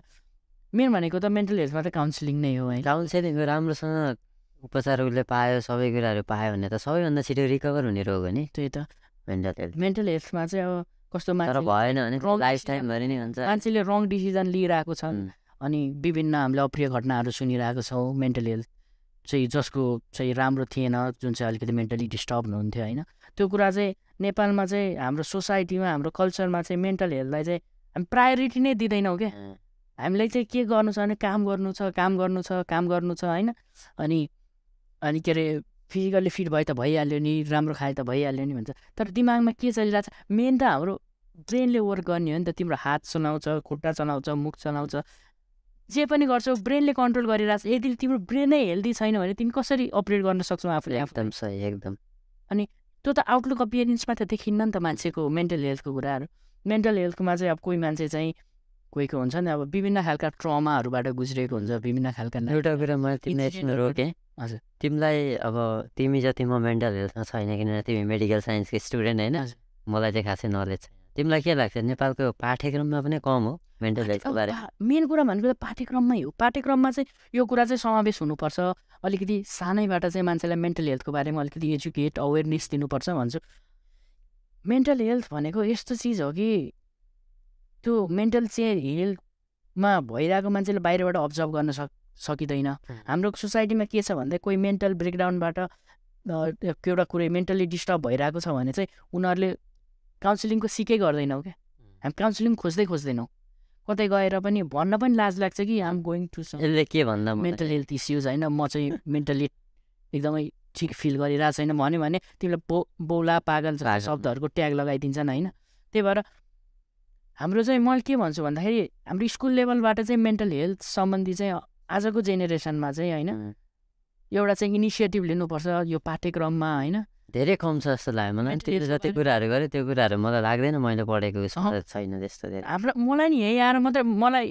मेन भनेको त मेन्टल हेल्थमा त काउन्सिलिङ नै हो है। काउन्सिलिङ राम्रोसँग उपचार उसले पायो सबै कुराहरू पायो भने त सबैभन्दा छिटो रिकभर हुने रोग हो नि त्यही त मेन्टल हेल्थ। मेन्टल हेल्थमा चाहिँ अब कस्तो तर भएन भने लाइफ टाइमभरि नै हुन्छ। मान्छेले रङ डिसिजन लिइरहेको छ अनि विभिन्न हामीले अप्रिय घटनाहरू सुनिरहेको छौँ मेन्टल हेल्थ चाहिँ जसको चाहिँ राम्रो थिएन, जुन चाहिँ अलिकति मेन्टली डिस्टर्ब हुनुहुन्थ्यो होइन। त्यो कुरा चाहिँ नेपालमा चाहिँ हाम्रो सोसाइटीमा हाम्रो कल्चरमा चाहिँ मेन्टल हेल्थलाई चाहिँ हामी प्रायोरिटी नै दिँदैनौँ क्या। हामीलाई चाहिँ के गर्नु छ भने काम गर्नु छ होइन। अनि के अरे फिजिकल्ली फिट भए त भइहाल्यो नि, राम्रो खाए त भइहाल्यो नि भन्छ। तर दिमागमा के चलिरहेको छ, मेन त हाम्रो ब्रेनले वर्क गर्ने हो नि त। तिम्रो हात चलाउँछ, खुट्टा चलाउँछ, मुख चलाउँछ, जे पनि गर्छौ ब्रेनले कन्ट्रोल गरिरहेको छ। यदि तिम्रो ब्रेनै हेल्दी छैन भने तिमी कसरी अपरेट गर्न सक्छौ आफूले? एकदम सही एकदम। अनि त्यो त आउटलुक अपियरेन्समा त देखिन्न नि त मान्छेको मेन्टल हेल्थको कुराहरू। मेन्टल हेल्थमा चाहिँ अब कोही मान्छे चाहिँ कोहीको हुन्छ नि अब विभिन्न खालका ट्रमाहरूबाट गुज्रेको हुन्छ, विभिन्न खालका। एउटा कुरा मैले तिमीलाई रोकेँ। हजुर, तिमीलाई अब तिमी जति म मेन्टल हेल्थमा छैन, किनभने तिमी मेडिकल साइन्सको स्टुडेन्ट होइन। मलाई चाहिँ खासै नलेज छैन। तिमीलाई के लाग्छ नेपालको पाठ्यक्रममा पनि कम हो मेन्टल हेल्थको बारे? मेन कुरा भनेको त पाठ्यक्रममै हो। पाठ्यक्रममा चाहिँ यो कुरा चाहिँ समावेश हुनुपर्छ। अलिकति सानैबाट चाहिँ मान्छेलाई मेन्टल हेल्थको बारेमा अलिकति एजुकेट अवेरनेस दिनुपर्छ भन्छु। मेन्टल हेल्थ भनेको यस्तो चिज हो कि त्यो मेन्टल चाहिँ हेल्थमा भइरहेको मान्छेले बाहिरबाट अब्जर्भ गर्न सकिँदैन। हाम्रो सोसाइटीमा के छ भन्दा कोही मेन्टल ब्रेकडाउनबाट एउटा कुरो मेन्टली डिस्टर्ब भइरहेको छ भने चाहिँ उनीहरूले काउन्सिलिङको सिकै गर्दैनौँ क्या। हामी काउन्सिलिङ खोज्दैनौँ। कतै गएर पनि भन्न पनि लाज लाग्छ कि आम गोइङ टु यसले के भन्दा मेन्टल हेल्थ इस्युज होइन, म चाहिँ मेन्टली एकदमै ठिक फिल गरिरहेको छैन भन्यो भने तिमीलाई बौला पागल शब्दहरूको ट्याग लगाइदिन्छन् होइन। त्यही भएर हाम्रो चाहिँ मैले के भन्छु भन्दाखेरि हाम्रो स्कुल लेभलबाट चाहिँ मेन्टल हेल्थ सम्बन्धी चाहिँ आजको जेनेरेसनमा चाहिँ होइन एउटा चाहिँ इनिसिएटिभ लिनुपर्छ यो पाठ्यक्रममा होइन। धेरै कम छ जस्तो लाग्यो मलाई। जति कुराहरू गरेँ त्यो कुराहरू मलाई लाग्दैन मैले पढेको छैन त्यस्तो धेरै। हाम्रो मलाई नि यही आएर मात्रै मलाई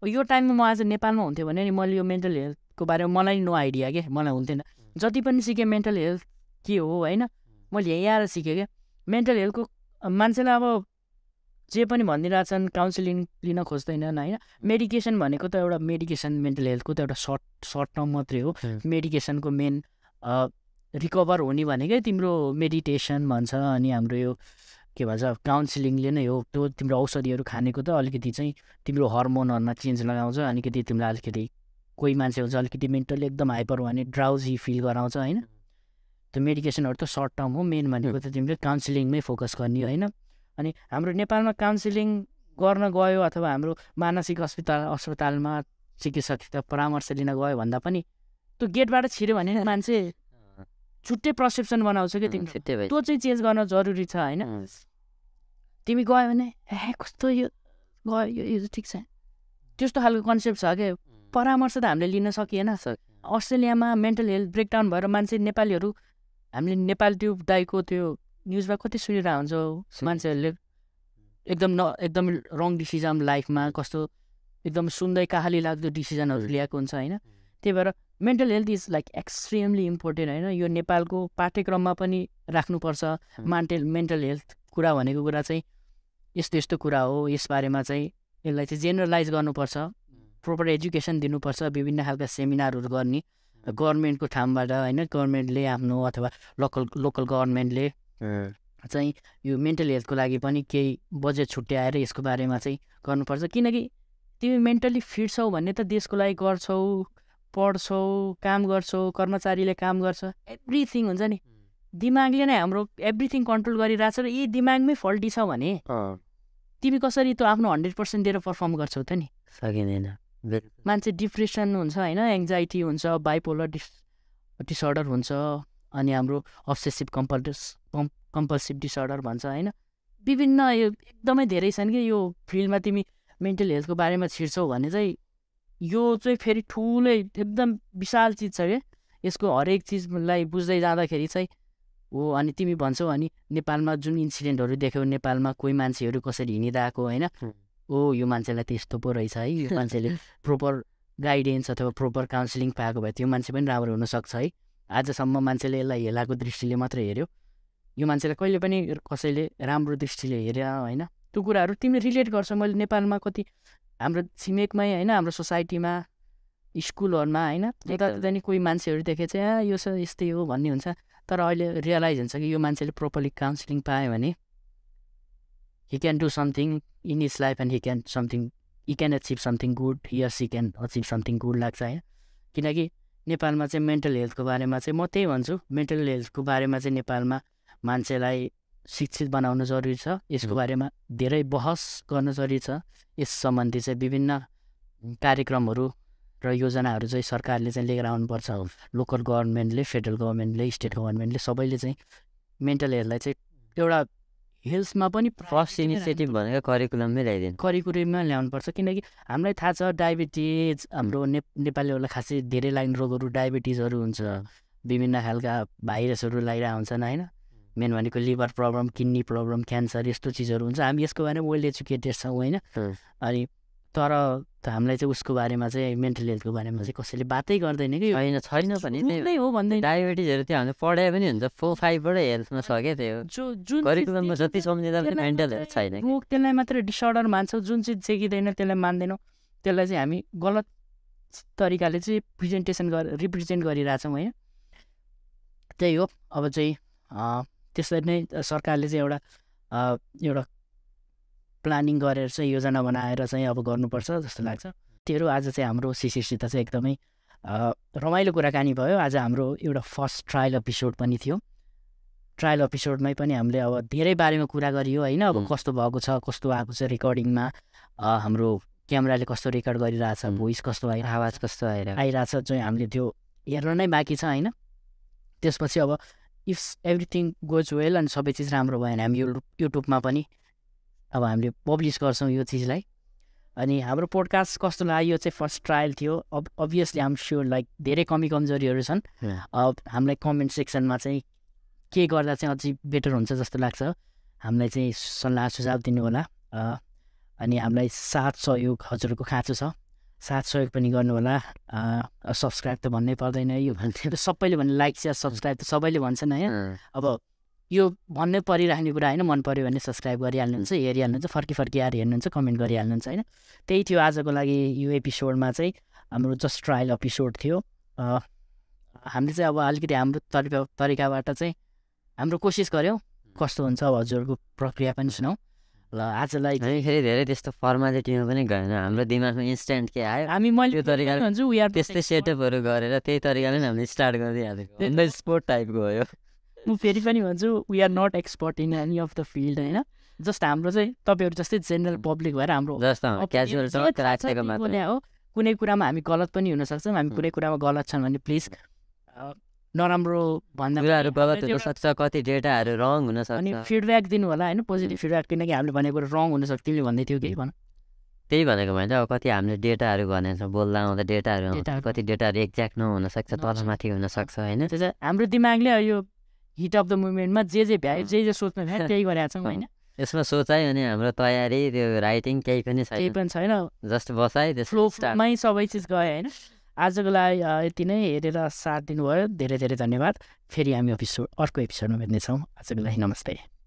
यो टाइममा म आज नेपालमा हुन्थ्यो भने नि मैले यो मेन्टल हेल्थको बारेमा मलाई नो आइडिया के, मलाई हुन्थेन। जति पनि सिकेँ मेन्टल हेल्थ के हो होइन, मैले यही आएर सिकेँ क्या। मेन्टल हेल्थको मान्छेलाई अब जे पनि भनिदिरहेछन् काउन्सिलिङ लिन खोज्दैनन् होइन। मेडिकेसन भनेको त एउटा मेडिकेसन मेन्टल हेल्थको त एउटा सर्ट टर्म मात्रै हो। मेडिकेसनको मेन रिकभर हुने भनेकै तिम्रो मेडिटेसन भन्छ अनि हाम्रो यो के भन्छ काउन्सिलिङले नै हो। त्यो तिम्रो औषधिहरू खानेको त अलिकति चाहिँ तिम्रो हर्मोनहरूमा चेन्ज लगाउँछ। अलिकति तिमीलाई अलिकति कोही मान्छे हुन्छ अलिकति मेन्टली एकदम हाइपर भने ड्राउजी फिल गराउँछ होइन। त्यो मेडिकेसनहरू त सर्ट टर्म हो। मेन भनेको त तिमीले काउन्सिलिङमै फोकस गर्ने होइन। अनि हाम्रो नेपालमा काउन्सिलिङ गर्न गयो अथवा हाम्रो मानसिक अस्पतालमा चिकित्सक परामर्श लिन गयो भन्दा पनि त्यो गेटबाट छिर्यो भने मान्छे छुट्टै पर्सेप्सन बनाउँछ कि तिमी त्यो चाहिँ चेन्ज गर्न जरुरी छ होइन। तिमी गयो भने कस्तो यो गयो यो ठिक छ त्यस्तो खालको कन्सेप्ट छ क्या। परामर्श त हामीले लिन सकिएन। अस्ट्रेलियामा मेन्टल हेल्थ ब्रेकडाउन भएर मान्छे नेपालीहरू हामीले नेपाल ट्युब दाइको त्यो न्युजमा कति सुनिरहेको हुन्छ मान्छेहरूले एकदम रङ डिसिजन लाइफमा कस्तो एकदम सुन्दै कहाली लाग्दो डिसिजनहरू लिएको हुन्छ होइन। त्यही भएर mental health is like extremely important होइन। यो नेपालको पाठ्यक्रममा पनि राख्नुपर्छ। मेन्टल हेल्थ कुरा भनेको कुरा चाहिँ यस्तो कुरा हो। यसबारेमा चाहिँ यसलाई चाहिँ जेनरलाइज गर्नुपर्छ, प्रोपर एजुकेसन दिनुपर्छ, विभिन्न खालका सेमिनारहरू गर्ने गभर्मेन्टको ठाउँबाट होइन। गभर्मेन्टले आफ्नो अथवा लोकल गभर्मेन्टले चाहिँ यो मेन्टल हेल्थको लागि पनि केही बजेट छुट्याएर यसको बारेमा चाहिँ गर्नुपर्छ। किनकि तिमी मेन्टली फिट छौ भन्ने त देशको लागि गर्छौ, पढ्छौ, काम गर्छौ, कर्मचारीले काम गर्छ, एभ्रिथिङ हुन्छ नि। दिमागले नै हाम्रो एभ्रिथिङ कन्ट्रोल गरिरहेछ र यी दिमागमै फल्टी छ भने तिमी कसरी त्यो आफ्नो 100% दिएर पर्फर्म गर्छौ त नि? सकिँदैन। मान्छे डिप्रेसन हुन्छ होइन, एङ्जाइटी हुन्छ, बाइपोलर डिसअर्डर हुन्छ, अनि हाम्रो अब्सेसिभ कम्पल्सिभ डिसअर्डर भन्छ होइन। विभिन्न यो एकदमै धेरै छन् कि यो फिल्डमा तिमी मेन्टल हेल्थको बारेमा छिर्छौ भने चाहिँ यो चाहिँ फेरि ठुलै एकदम विशाल चिज छ क्या। यसको हरेक चिजलाई बुझ्दै जाँदाखेरि चाहिँ हो। अनि तिमी भन्छौ अनि नेपालमा जुन इन्सिडेन्टहरू देख्यौ, नेपालमा कोही मान्छेहरू कसरी हिँडिरहेको होइन, यो मान्छेलाई त्यस्तो पो रहेछ है, यो मान्छेले प्रोपर गाइडेन्स अथवा प्रोपर काउन्सिलिङ पाएको भए त्यो मान्छे पनि राम्रो हुनसक्छ है। आजसम्म मान्छेले यसलाई हेलाको दृष्टिले मात्रै हेऱ्यो। यो मान्छेलाई कहिले पनि कसैले राम्रो दृष्टिले हेरेर होइन त्यो कुराहरू तिमीले रिलेट गर्छौ। मैले नेपालमा कति हाम्रो छिमेकमै होइन हाम्रो सोसाइटीमा स्कुलहरूमा होइन यताउता नि कोही मान्छेहरू देखे चाहिँ यो यस्तै हो भन्ने हुन्छ। तर अहिले रियलाइज हुन्छ कि यो मान्छेले प्रोपरली काउन्सिलिङ पायो भने he can do something in his life and he can achieve something good, he or she can achieve something good लाग्छ होइन। किनकि नेपालमा चाहिँ मेन्टल हेल्थको बारेमा चाहिँ म त्यही भन्छु, मेन्टल हेल्थको बारेमा चाहिँ नेपालमा मान्छेलाई शिक्षित बनाउनु जरुरी छ। यसको बारेमा धेरै बहस गर्न जरुरी छ। यस सम्बन्धी चाहिँ विभिन्न कार्यक्रमहरू र योजनाहरू चाहिँ सरकारले चाहिँ लिएर आउनुपर्छ। लोकल गभर्मेन्टले, फेडरल गभर्मेन्टले, स्टेट गभर्मेन्टले सबैले चाहिँ मेन्टल हेल्थलाई चाहिँ एउटा हेल्थमा पनि फर्स्ट इनिसिएटिभ भनेको करिकुलममै ल्याइदिनु, करिकुलममा ल्याउनुपर्छ। किनकि हामीलाई थाहा छ डायबिटिज हाम्रो नेपालीहरूलाई खासै धेरै लाग्ने रोगहरू डायबिटिजहरू हुन्छ, विभिन्न खालका भाइरसहरू लगाइरहेको हुन्छन् होइन। मेन भनेको liver problem, kidney problem, cancer यस्तो चिजहरू हुन्छ। हामी यसको बारेमा वेल एजुकेटेड छौँ होइन। अनि तर हामीलाई चाहिँ उसको बारेमा चाहिँ मेन्टल हेल्थको बारेमा चाहिँ कसैले बातै गर्दैन कि छैन पनि नै हो भन्दैन। डायबिटिजहरू त्यो हामीले पढाए पनि हुन्छ 4-5बाट हेल्थमा छ क्या त्यो जुन करिकुलममा जति सम्झिँदा पनि मेन्टल हेल्थ छैन। त्यसलाई मात्र डिसअर्डर मान्छौँ, जुन चिज चेकिँदैन त्यसलाई मान्दैनौँ। त्यसलाई चाहिँ हामी गलत तरिकाले चाहिँ रिप्रेजेन्ट गरिरहेछौँ होइन। त्यही हो। अब चाहिँ त्यसरी नै सरकारले चाहिँ एउटा प्लानिङ गरेर चाहिँ योजना बनाएर चाहिँ अब गर्नुपर्छ जस्तो लाग्छ। त्योहरू आज चाहिँ हाम्रो शिशिरसित चाहिँ एकदमै रमाइलो कुराकानी भयो। आज हाम्रो एउटा फर्स्ट ट्रायल एपिसोड पनि थियो। ट्रायल एपिसोडमै पनि हामीले अब धेरै बारेमा कुरा गरियो होइन। अब कस्तो भएको छ, कस्तो आएको छ रेकर्डिङमा, हाम्रो क्यामेराले कस्तो रेकर्ड गरिरहेछ, भोइस कस्तो आवाज कस्तो आइरहेछ चाहिँ हामीले त्यो हेर्न नै बाँकी छ होइन। त्यसपछि अब इफ एभ्रिथिङ गोज वेल अनि सबै चिज राम्रो भयो भने हामी युट्युबमा पनि अब हामीले पब्लिस गर्छौँ यो चिजलाई। अनि हाम्रो पोडकास्ट कस्तो लाग्यो चाहिँ फर्स्ट ट्रायल थियो। अभियसली आम स्योर लाइक धेरै कमजोरीहरू छन्। अब हामीलाई कमेन्ट सेक्सनमा चाहिँ के गर्दा चाहिँ अझै बेटर हुन्छ जस्तो लाग्छ हामीलाई चाहिँ सल्लाह सुझाव दिनु होला। अनि हामीलाई साथ सहयोग हजुरको खाँचो छ, साथ सहयोग पनि गर्नु होला। सब्सक्राइब त भन्नै पर्दैन, यो भन्थ्यो सबैले भन्ने लाइक सेयर सब्सक्राइब त सबैले भन्छन् होइन। अब यो भन्नै परिराख्ने कुरा होइन, मन पऱ्यो भने सब्सक्राइब गरिहाल्नुहुन्छ, हेरिहाल्नुहुन्छ, फर्की आएर हेर्नुहुन्छ, कमेन्ट गरिहाल्नुहुन्छ होइन। त्यही थियो आजको लागि यो एपिसोडमा चाहिँ हाम्रो जस्ट ट्रायल एपिसोड थियो। हामीले चाहिँ अब अलिकति हाम्रो तरिकाबाट चाहिँ हाम्रो कोसिस गऱ्यौँ, कस्तो हुन्छ अब हजुरको प्रक्रिया पनि सुनौँ ल। आजलाई फेरि धेरै त्यस्तो फर्मालिटीमा पनि गएन, हाम्रो दिमागमा इन्स्ट्यान्ट के आयो मैले त्यो तरिकाले भन्छु त्यस्तै सेटअपहरू गरेर त्यही तरिकाले हामीले स्टार्ट गरिदिइहालेको स्पोर्ट टाइपको हो यो। म फेरि पनि भन्छु we are not expert in any of the field होइन। जस्ट हाम्रो चाहिँ तपाईँहरू जस्तै जेनरल पब्लिक भएर हाम्रो क्याजुअल हो। कुनै कुरामा हामी गलत पनि हुनसक्छौँ, हामी कुनै कुरामा गलत छन् भने प्लिज नराम्रो भन्दा गलत हुनसक्छ, कति डेटाहरू रङ हुनसक्छ। अनि फिडब्याक दिनु होला होइन, पोजिटिभ फिडब्याक। किनकि हामीले भनेको रङ हुनसक्छ, तिमीले भन्दै थियो केही भन। त्यही भनेको मैले अब कति हामीले डेटाहरू भनेको बोल्दा आउँदा डेटाहरू कति डेटाहरू एक्ज्याक्ट नहुनसक्छ, तलमाथि हुनसक्छ होइन। हाम्रो दिमागले यो हिट अफ द मुभमेन्टमा जे भ्यायो जे सोच्नु भ्यायो त्यही गरेका छौँ होइन। यसमा सोचाइ अनि हाम्रो तयारी त्यो राइटिङ केही पनि छैन, जस्ट बसाइ फ्लोमै सबै चिज गयो होइन। आजको लागि यति नै, हेरेर साथ दिनुभयो धेरै धेरै धन्यवाद। फेरि हामी अर्को एपिसोडमा भेट्नेछौँ। आजको लागि नमस्ते।